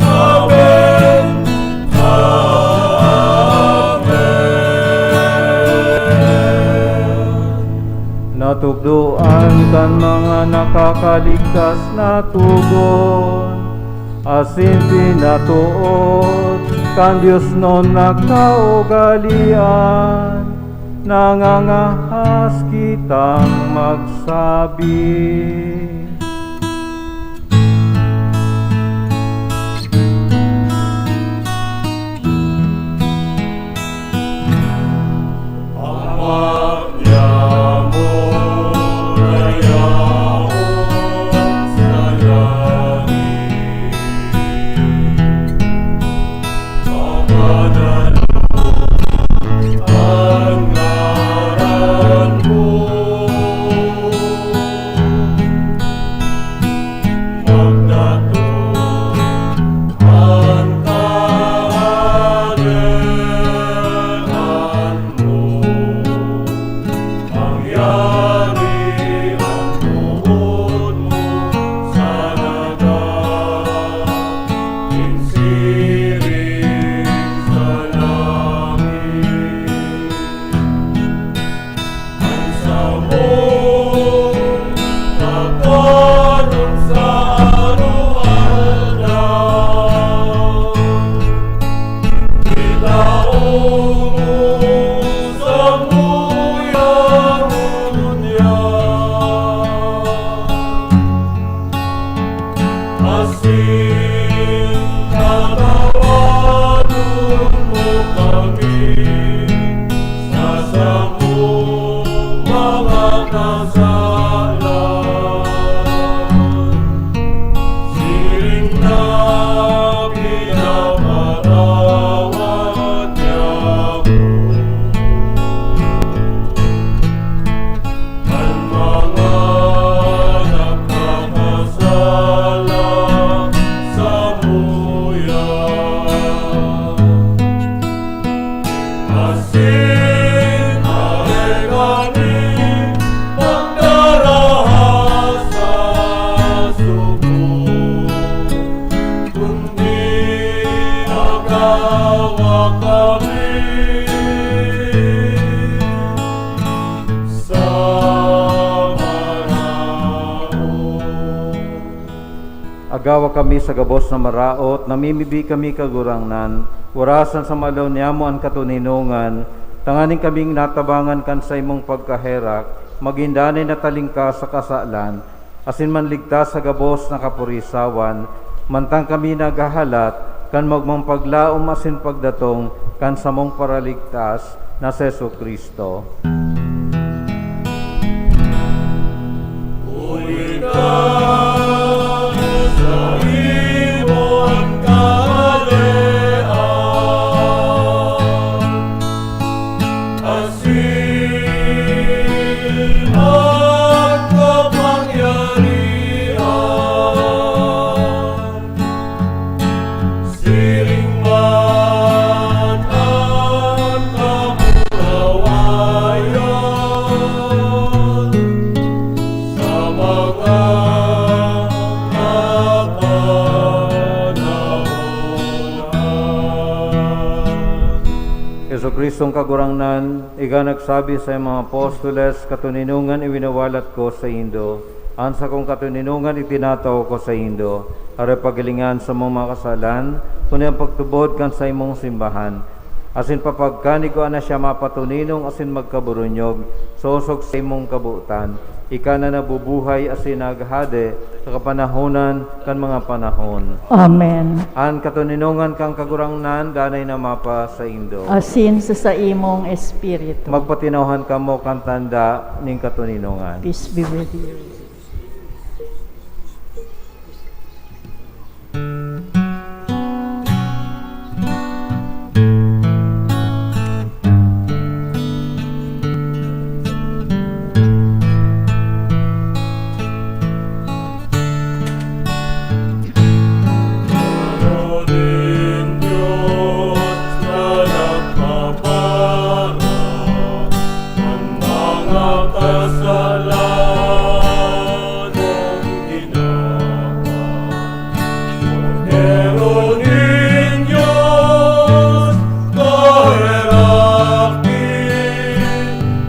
Amen. Amen. Amen. Amen. Natukdoan kan mga nakakaligtas na togon, asin pinatood kan diosnon na kaugalean, nangangahas kitang magsabi. Awa kami sa maraot. Agawa kami sa gabos na maraot, namimibi kami, Kagurangnan, warasan sa maalaw niyamo an katoninongan, tanganing kaming natabangan kan saimong pagkaherak, magin danay na talingkas sa kasalan, asin manligtas sa gabos na kapurisawan, mantang kami naghahalat kan magmang paglaom asin pagdatong kan samong Paraligtas na si Jesu-Cristo. Huli ka sa imo an kahalean, asin an kapangyarihan, siring man an kamurawayan sa mga kapanahonan. Jesu-Cristong Kagurangnan, ika nagsabi sa iyong mga apostoles, "Katoninongan iwinawalat ko saindo, an sakong katoninongan itinatao ko saindo." Aroy paghilinga an samong mga kasalan, kundi an pagtubod kan saimong simbahan, asin papagkanigwaan na siya mapatoninong asin magkaburunyog sa osog saimong kabotan. Ika na nabubuhay asin naghahade sa kapanahonan kan mga panahon. Amen. An katoninongan kan Kagurangnan danay na mapasaindo. Asin sa saimong espiritu. Magpatinawhan kamo kan tanda nin katoninongan. Peace be with you. Mga kasalanang tinawan, Kordero nin Dios, kaheraki,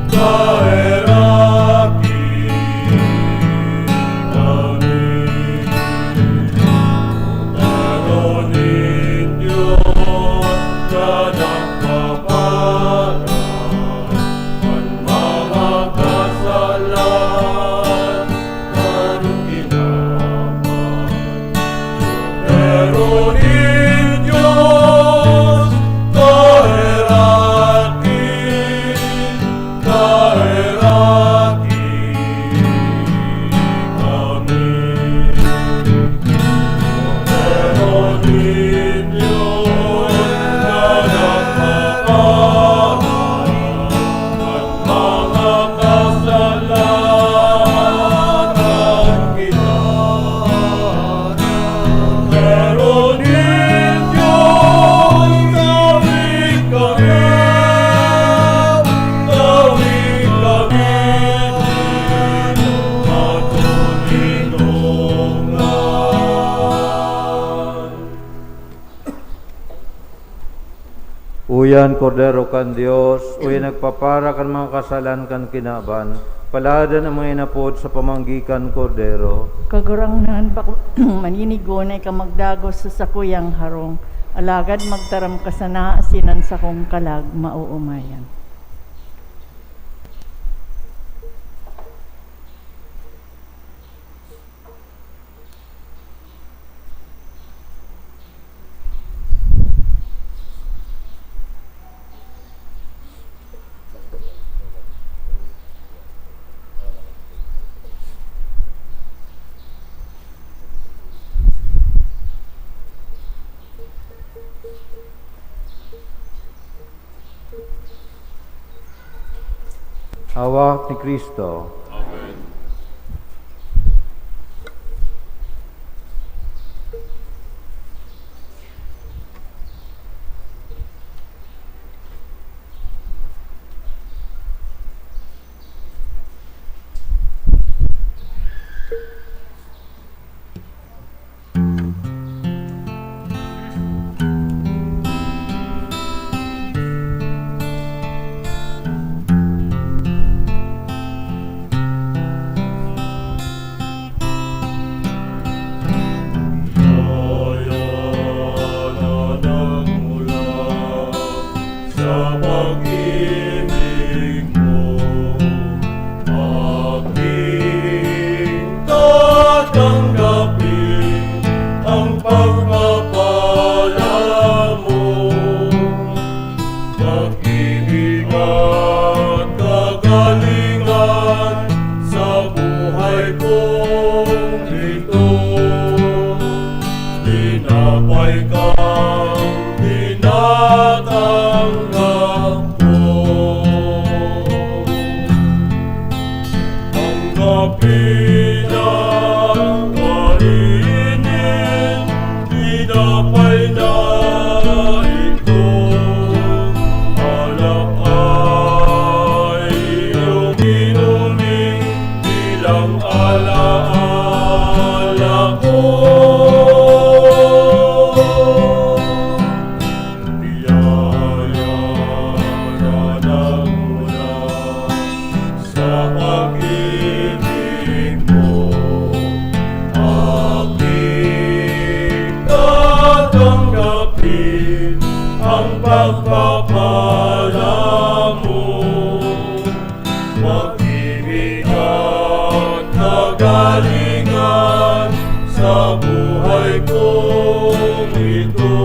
kaheraki kami. Kordero nin Dios, na nagpapara kan mga kasalan kan kinaban. Kordero nin Dios, kaheraki, kaheraki kami. Kordero nin Dios, na nagpapara mga kasalan kita. Kordero nin Dios, tawi kami, tawi kami, matoninongan. Uya an Kordero kan Dios, uya nagpapara kan mga kasalan kan kinaban. Paladan an mga inapod sa pamanggi kan Kordero. Kagurangnan, bako maninigo na ika magdagos sa sakuyang harong, alagad magtaram ka sana asin an sakong kalag maoomayan. Hawak ni Cristo. Amen. Ang pagpapala mo, pag-ibig at kagalingan sa buhay kong ito. Tinapay kang tinatanggap ko. Tanggapin ang kainin, tinapay na ito. Alak ay iyong inumin bilang alaala ko. Biyaya na nagmula sa pag-ibig mo, aking tatanggapin ang pagpapala mo. Pag-ibig at kagalingan sa buhay kong ito.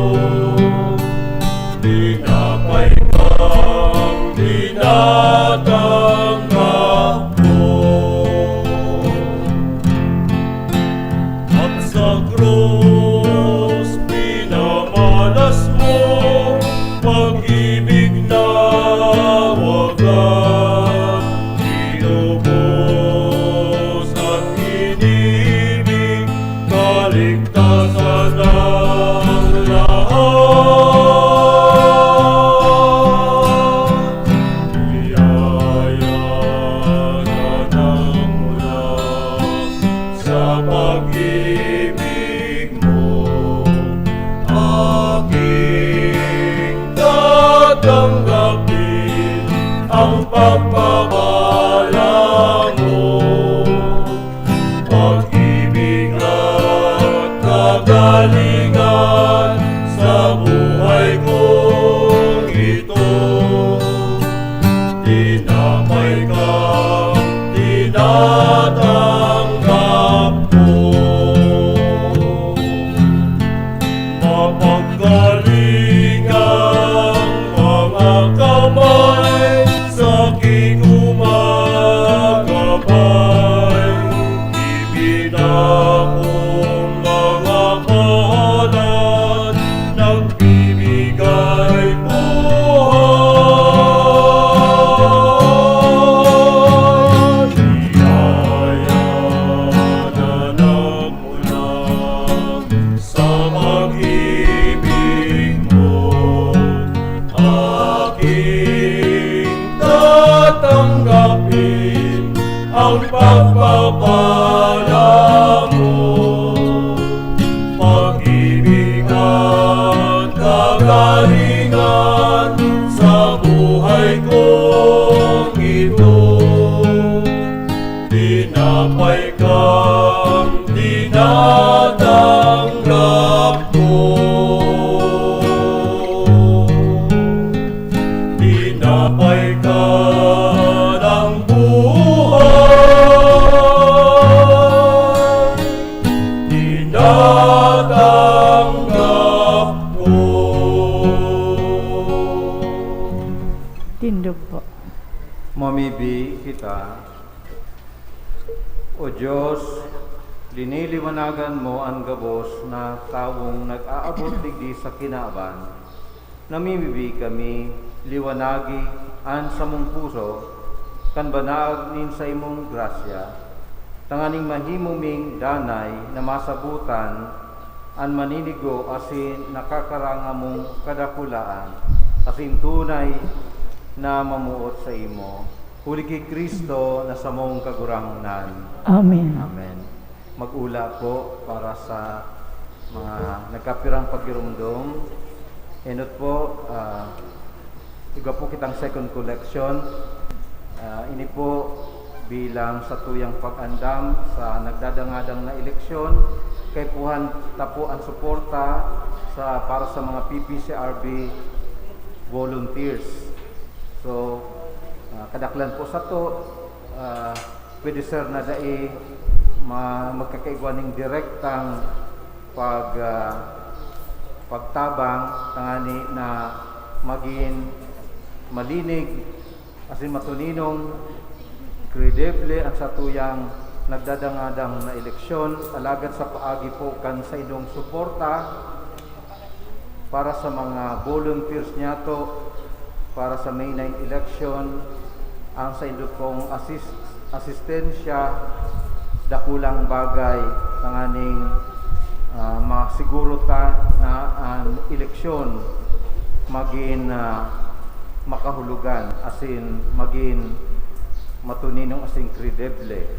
Tinapay kang tinatanggap ko. At sa krus pinamalas mo, pag-ibig na wagas, tinubos at inibig, kaligtasan ang lahat. Biyaya na nagmula sa pag-ibig mo, aking tatanggapin ang pagpapala mo. Pag-ibig at kagalingan sa buhay kong ito. Tinapay kang tinatanggap ko. Mapagkalingang mga kamay, sa aking umagabay, ibinakong mga kahalan, nagbibigay buhay. Biyaya na nagmula sa pag-ibig mo, aking tatanggapin ang pagpapala mo. Pag-ibig at kagalingan sa buhay kong ito. Tinapay kang tinatanggap ko. Tinapay ka ng buhay, tinatanggap ko. Tindog po. Mamibi kita. O Diyos, liniliwanagan mo an gabos na tawong nag-aabot digdi sa kinaban. Namimibi kami, liwanagi an samong puso kan banaag nin saimong grasya, tanganing mahimo ming danay na masabotan an maninigo asin nakakaranga mong kadakulaan, asin tunay na mamoot saimo, huli ki Cristo na samong Kagurangnan. Amen. Amen. Mag-ula po para sa mga nagkapirang pagirumdom. Enot po, ah, igwa po kitang second collection. Ah, ini po bilang satuyang pag-andam sa nagdadangadang na eleksyon. Kaipuhan ta po an suporta sa, para sa mga P P C R B volunteers. So, ah, kadaklan po sato, ah, pwede, sir, na dai ma-, magkakaigwa ning direktang pag, ah, pagtabang tangani na magin malinig asin matuninong kredible an satuyang nagdadangadang na eleksyon, alagad sa paagi po kan saindong suporta para sa mga volunteers niyato para sa May nine election, ang saindo pong asis-, asistensya, dakulang bagay tanganing, ah, masiguro ta na an eleksyon magin, ah, makahulugan, asin magin matuninong asin kredible.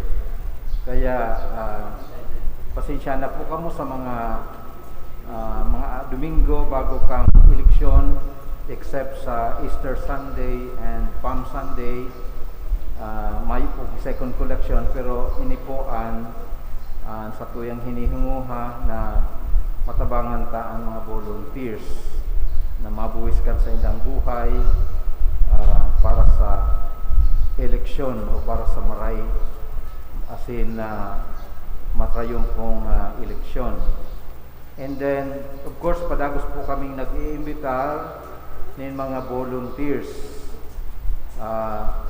Kaya, ah, pasensya na po kamo sa mga, ah, mga Domingo bago kan eleksyon, except sa Easter Sunday and Palm Sunday, ah, may po second collection, pero ini po an, an satuyang hinihinguha na matabangan ta an mga volunteers na mabuwis kan saindang buhay, ah, para sa eleksyon o para sa maray, asin, ah, matrayumpong, ah, eleksyon. And then, of course, padagos po kaming nag-iimbitar nin mga volunteers. Ah,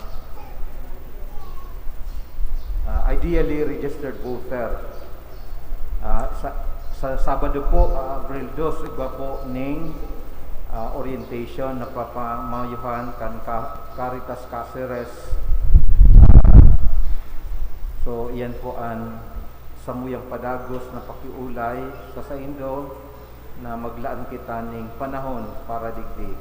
ah, ideally, registered voter. Ah, sa, sa Sabado po, ah, Abril dos, igwa po ning, ah, orientation na papamayuhan kan Ka-, Caritas Caceres. Ah, so, iyan po an samuyang padagos na pakiolay sa saindo na maglaan kita ning panahon para digdi.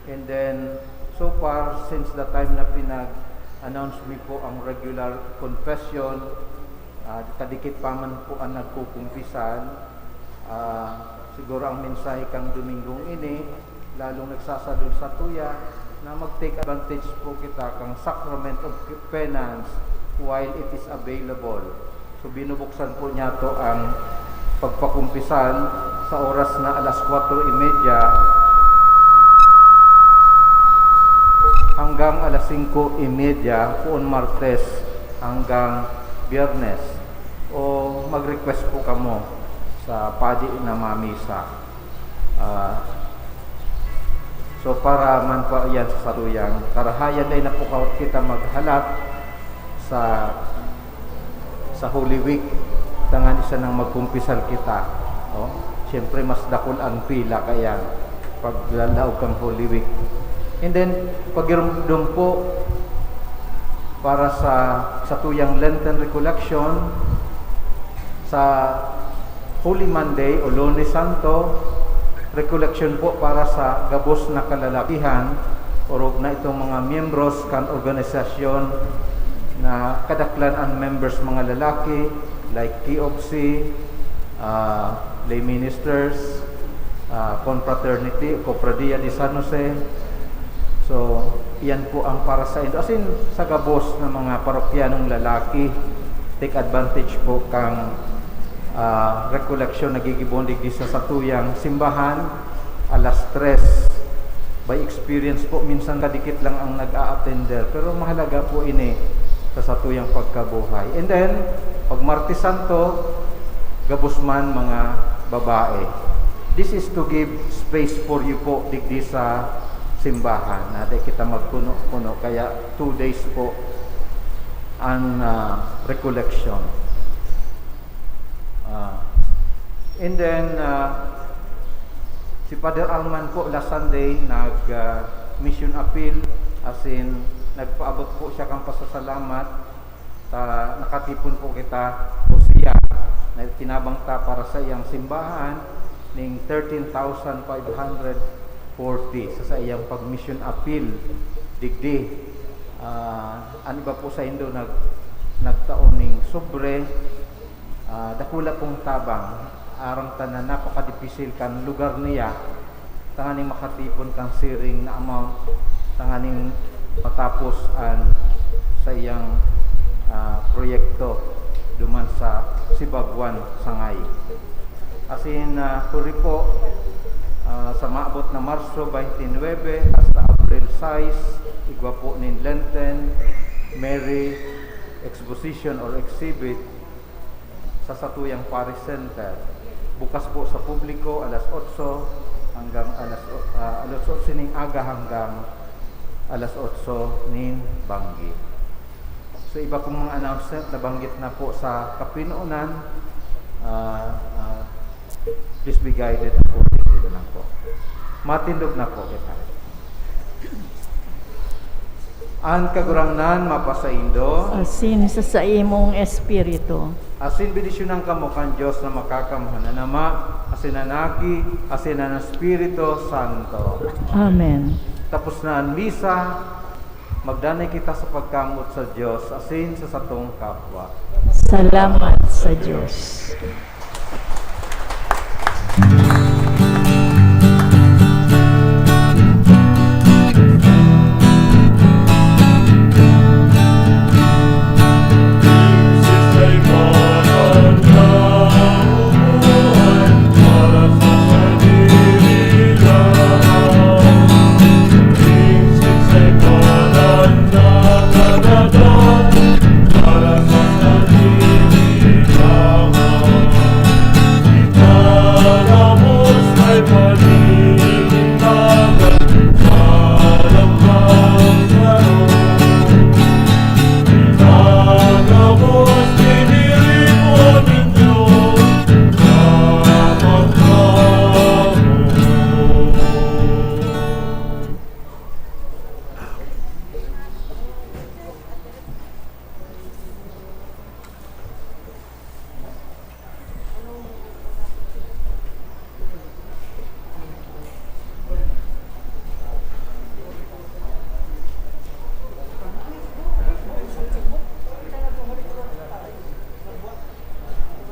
And then, so far, since the time na pinag-announce mi po ang regular confession, ah, kadikit pa man po ang nagkukumpisal, ah, siguro ang mensahe kan Domingong ini, lalong nagsasadol sa tuya na mag-take advantage po kita kan Sacrament of Penance while it is available. So, binubuksan po niyato ang pagpakumpisal sa oras na alas kwatro y media hanggang alas singko y media, poon Martes hanggang Biyernes. O mag-request po kamo sa padi na mamisa. Ah, so, para man po yan sa satuyang karahayan, dai na po kawat kita maghalat sa, sa Holy Week, tanganing sanang magkumpisal kita. Oh, siyempre, mas dakul ang pila kaya pag laog kang Holy Week. And then, pagirumdom po para sa, sa tuyang Lenten Recollection, sa Holy Monday o Lunes Santo, recollection po para sa gabos na kalalakihan, orog na itong mga miyembros kan organisasyon na kadaklan an members mga lalaki, like K O F C, ah, lay ministers, ah, confraternity, Cofradia de San Jose. So, iyan po ang para sa indo. As in, sa gabos na mga parokyanong lalaki, take advantage po kang, ah, recollection na gigibohon digdi sa satuyang simbahan, alas tres. By experience po, minsan kadikit lang ang nag-a-attender. Pero mahalaga po ini sa satuyang pagkabuhay. And then, pag Martes Santo, gabos man mga babae. This is to give space for you po digdi sa simbahan. Na di kita magpuno-puno. Kaya two days po ang, ah, recollection. Ah, and then, ah, si Father Arman po last Sunday nag, ah, mission appeal, as in, nagpaabot po siya kang pasasalamat. Ta, nakatipon po kita, o siya, na tinabang ta para sa iyang simbahan ning thirteen thousand five hundred forty sa, sa iyang pag-mission appeal digdi. Ah, an iba po saindo nag-, nagtao ning sobre, ah, dakula pong tabang, aram ta na napakadipisil kan lugar niya, tanganing makatipon kan siring na amount, tanganing matapos an saiyang, ah, proyekto duman sa Sibagwan, Sangay. As in, ah, huli po, ah, sa maabot na Marso twenty-nine hasta Abril sais, igwa po nin Lenten Mary Exposition or Exhibit sa satuyang Parish Center. Bukas po sa publiko, alas otso hanggang alas o-, ah, alas otso ning aga hanggang alas otso nin banggi. Sa iba pong mga announcement, nabanggit na po sa kapinonan, ah, ah, please be guided po. Dito lang po. Matindog na po kita. An Kagurangnan mapasaindo. Asin sa saimong espiritu. Asin bendisyonan kamo kan Dios na makakamhan, an Ama, asin an Aki, asin an Espiritu Santo. Amen. Tapos na an misa, magdanay kita sa pagkamoot sa Dios asin sa satong kapwa. Salamat sa Dios.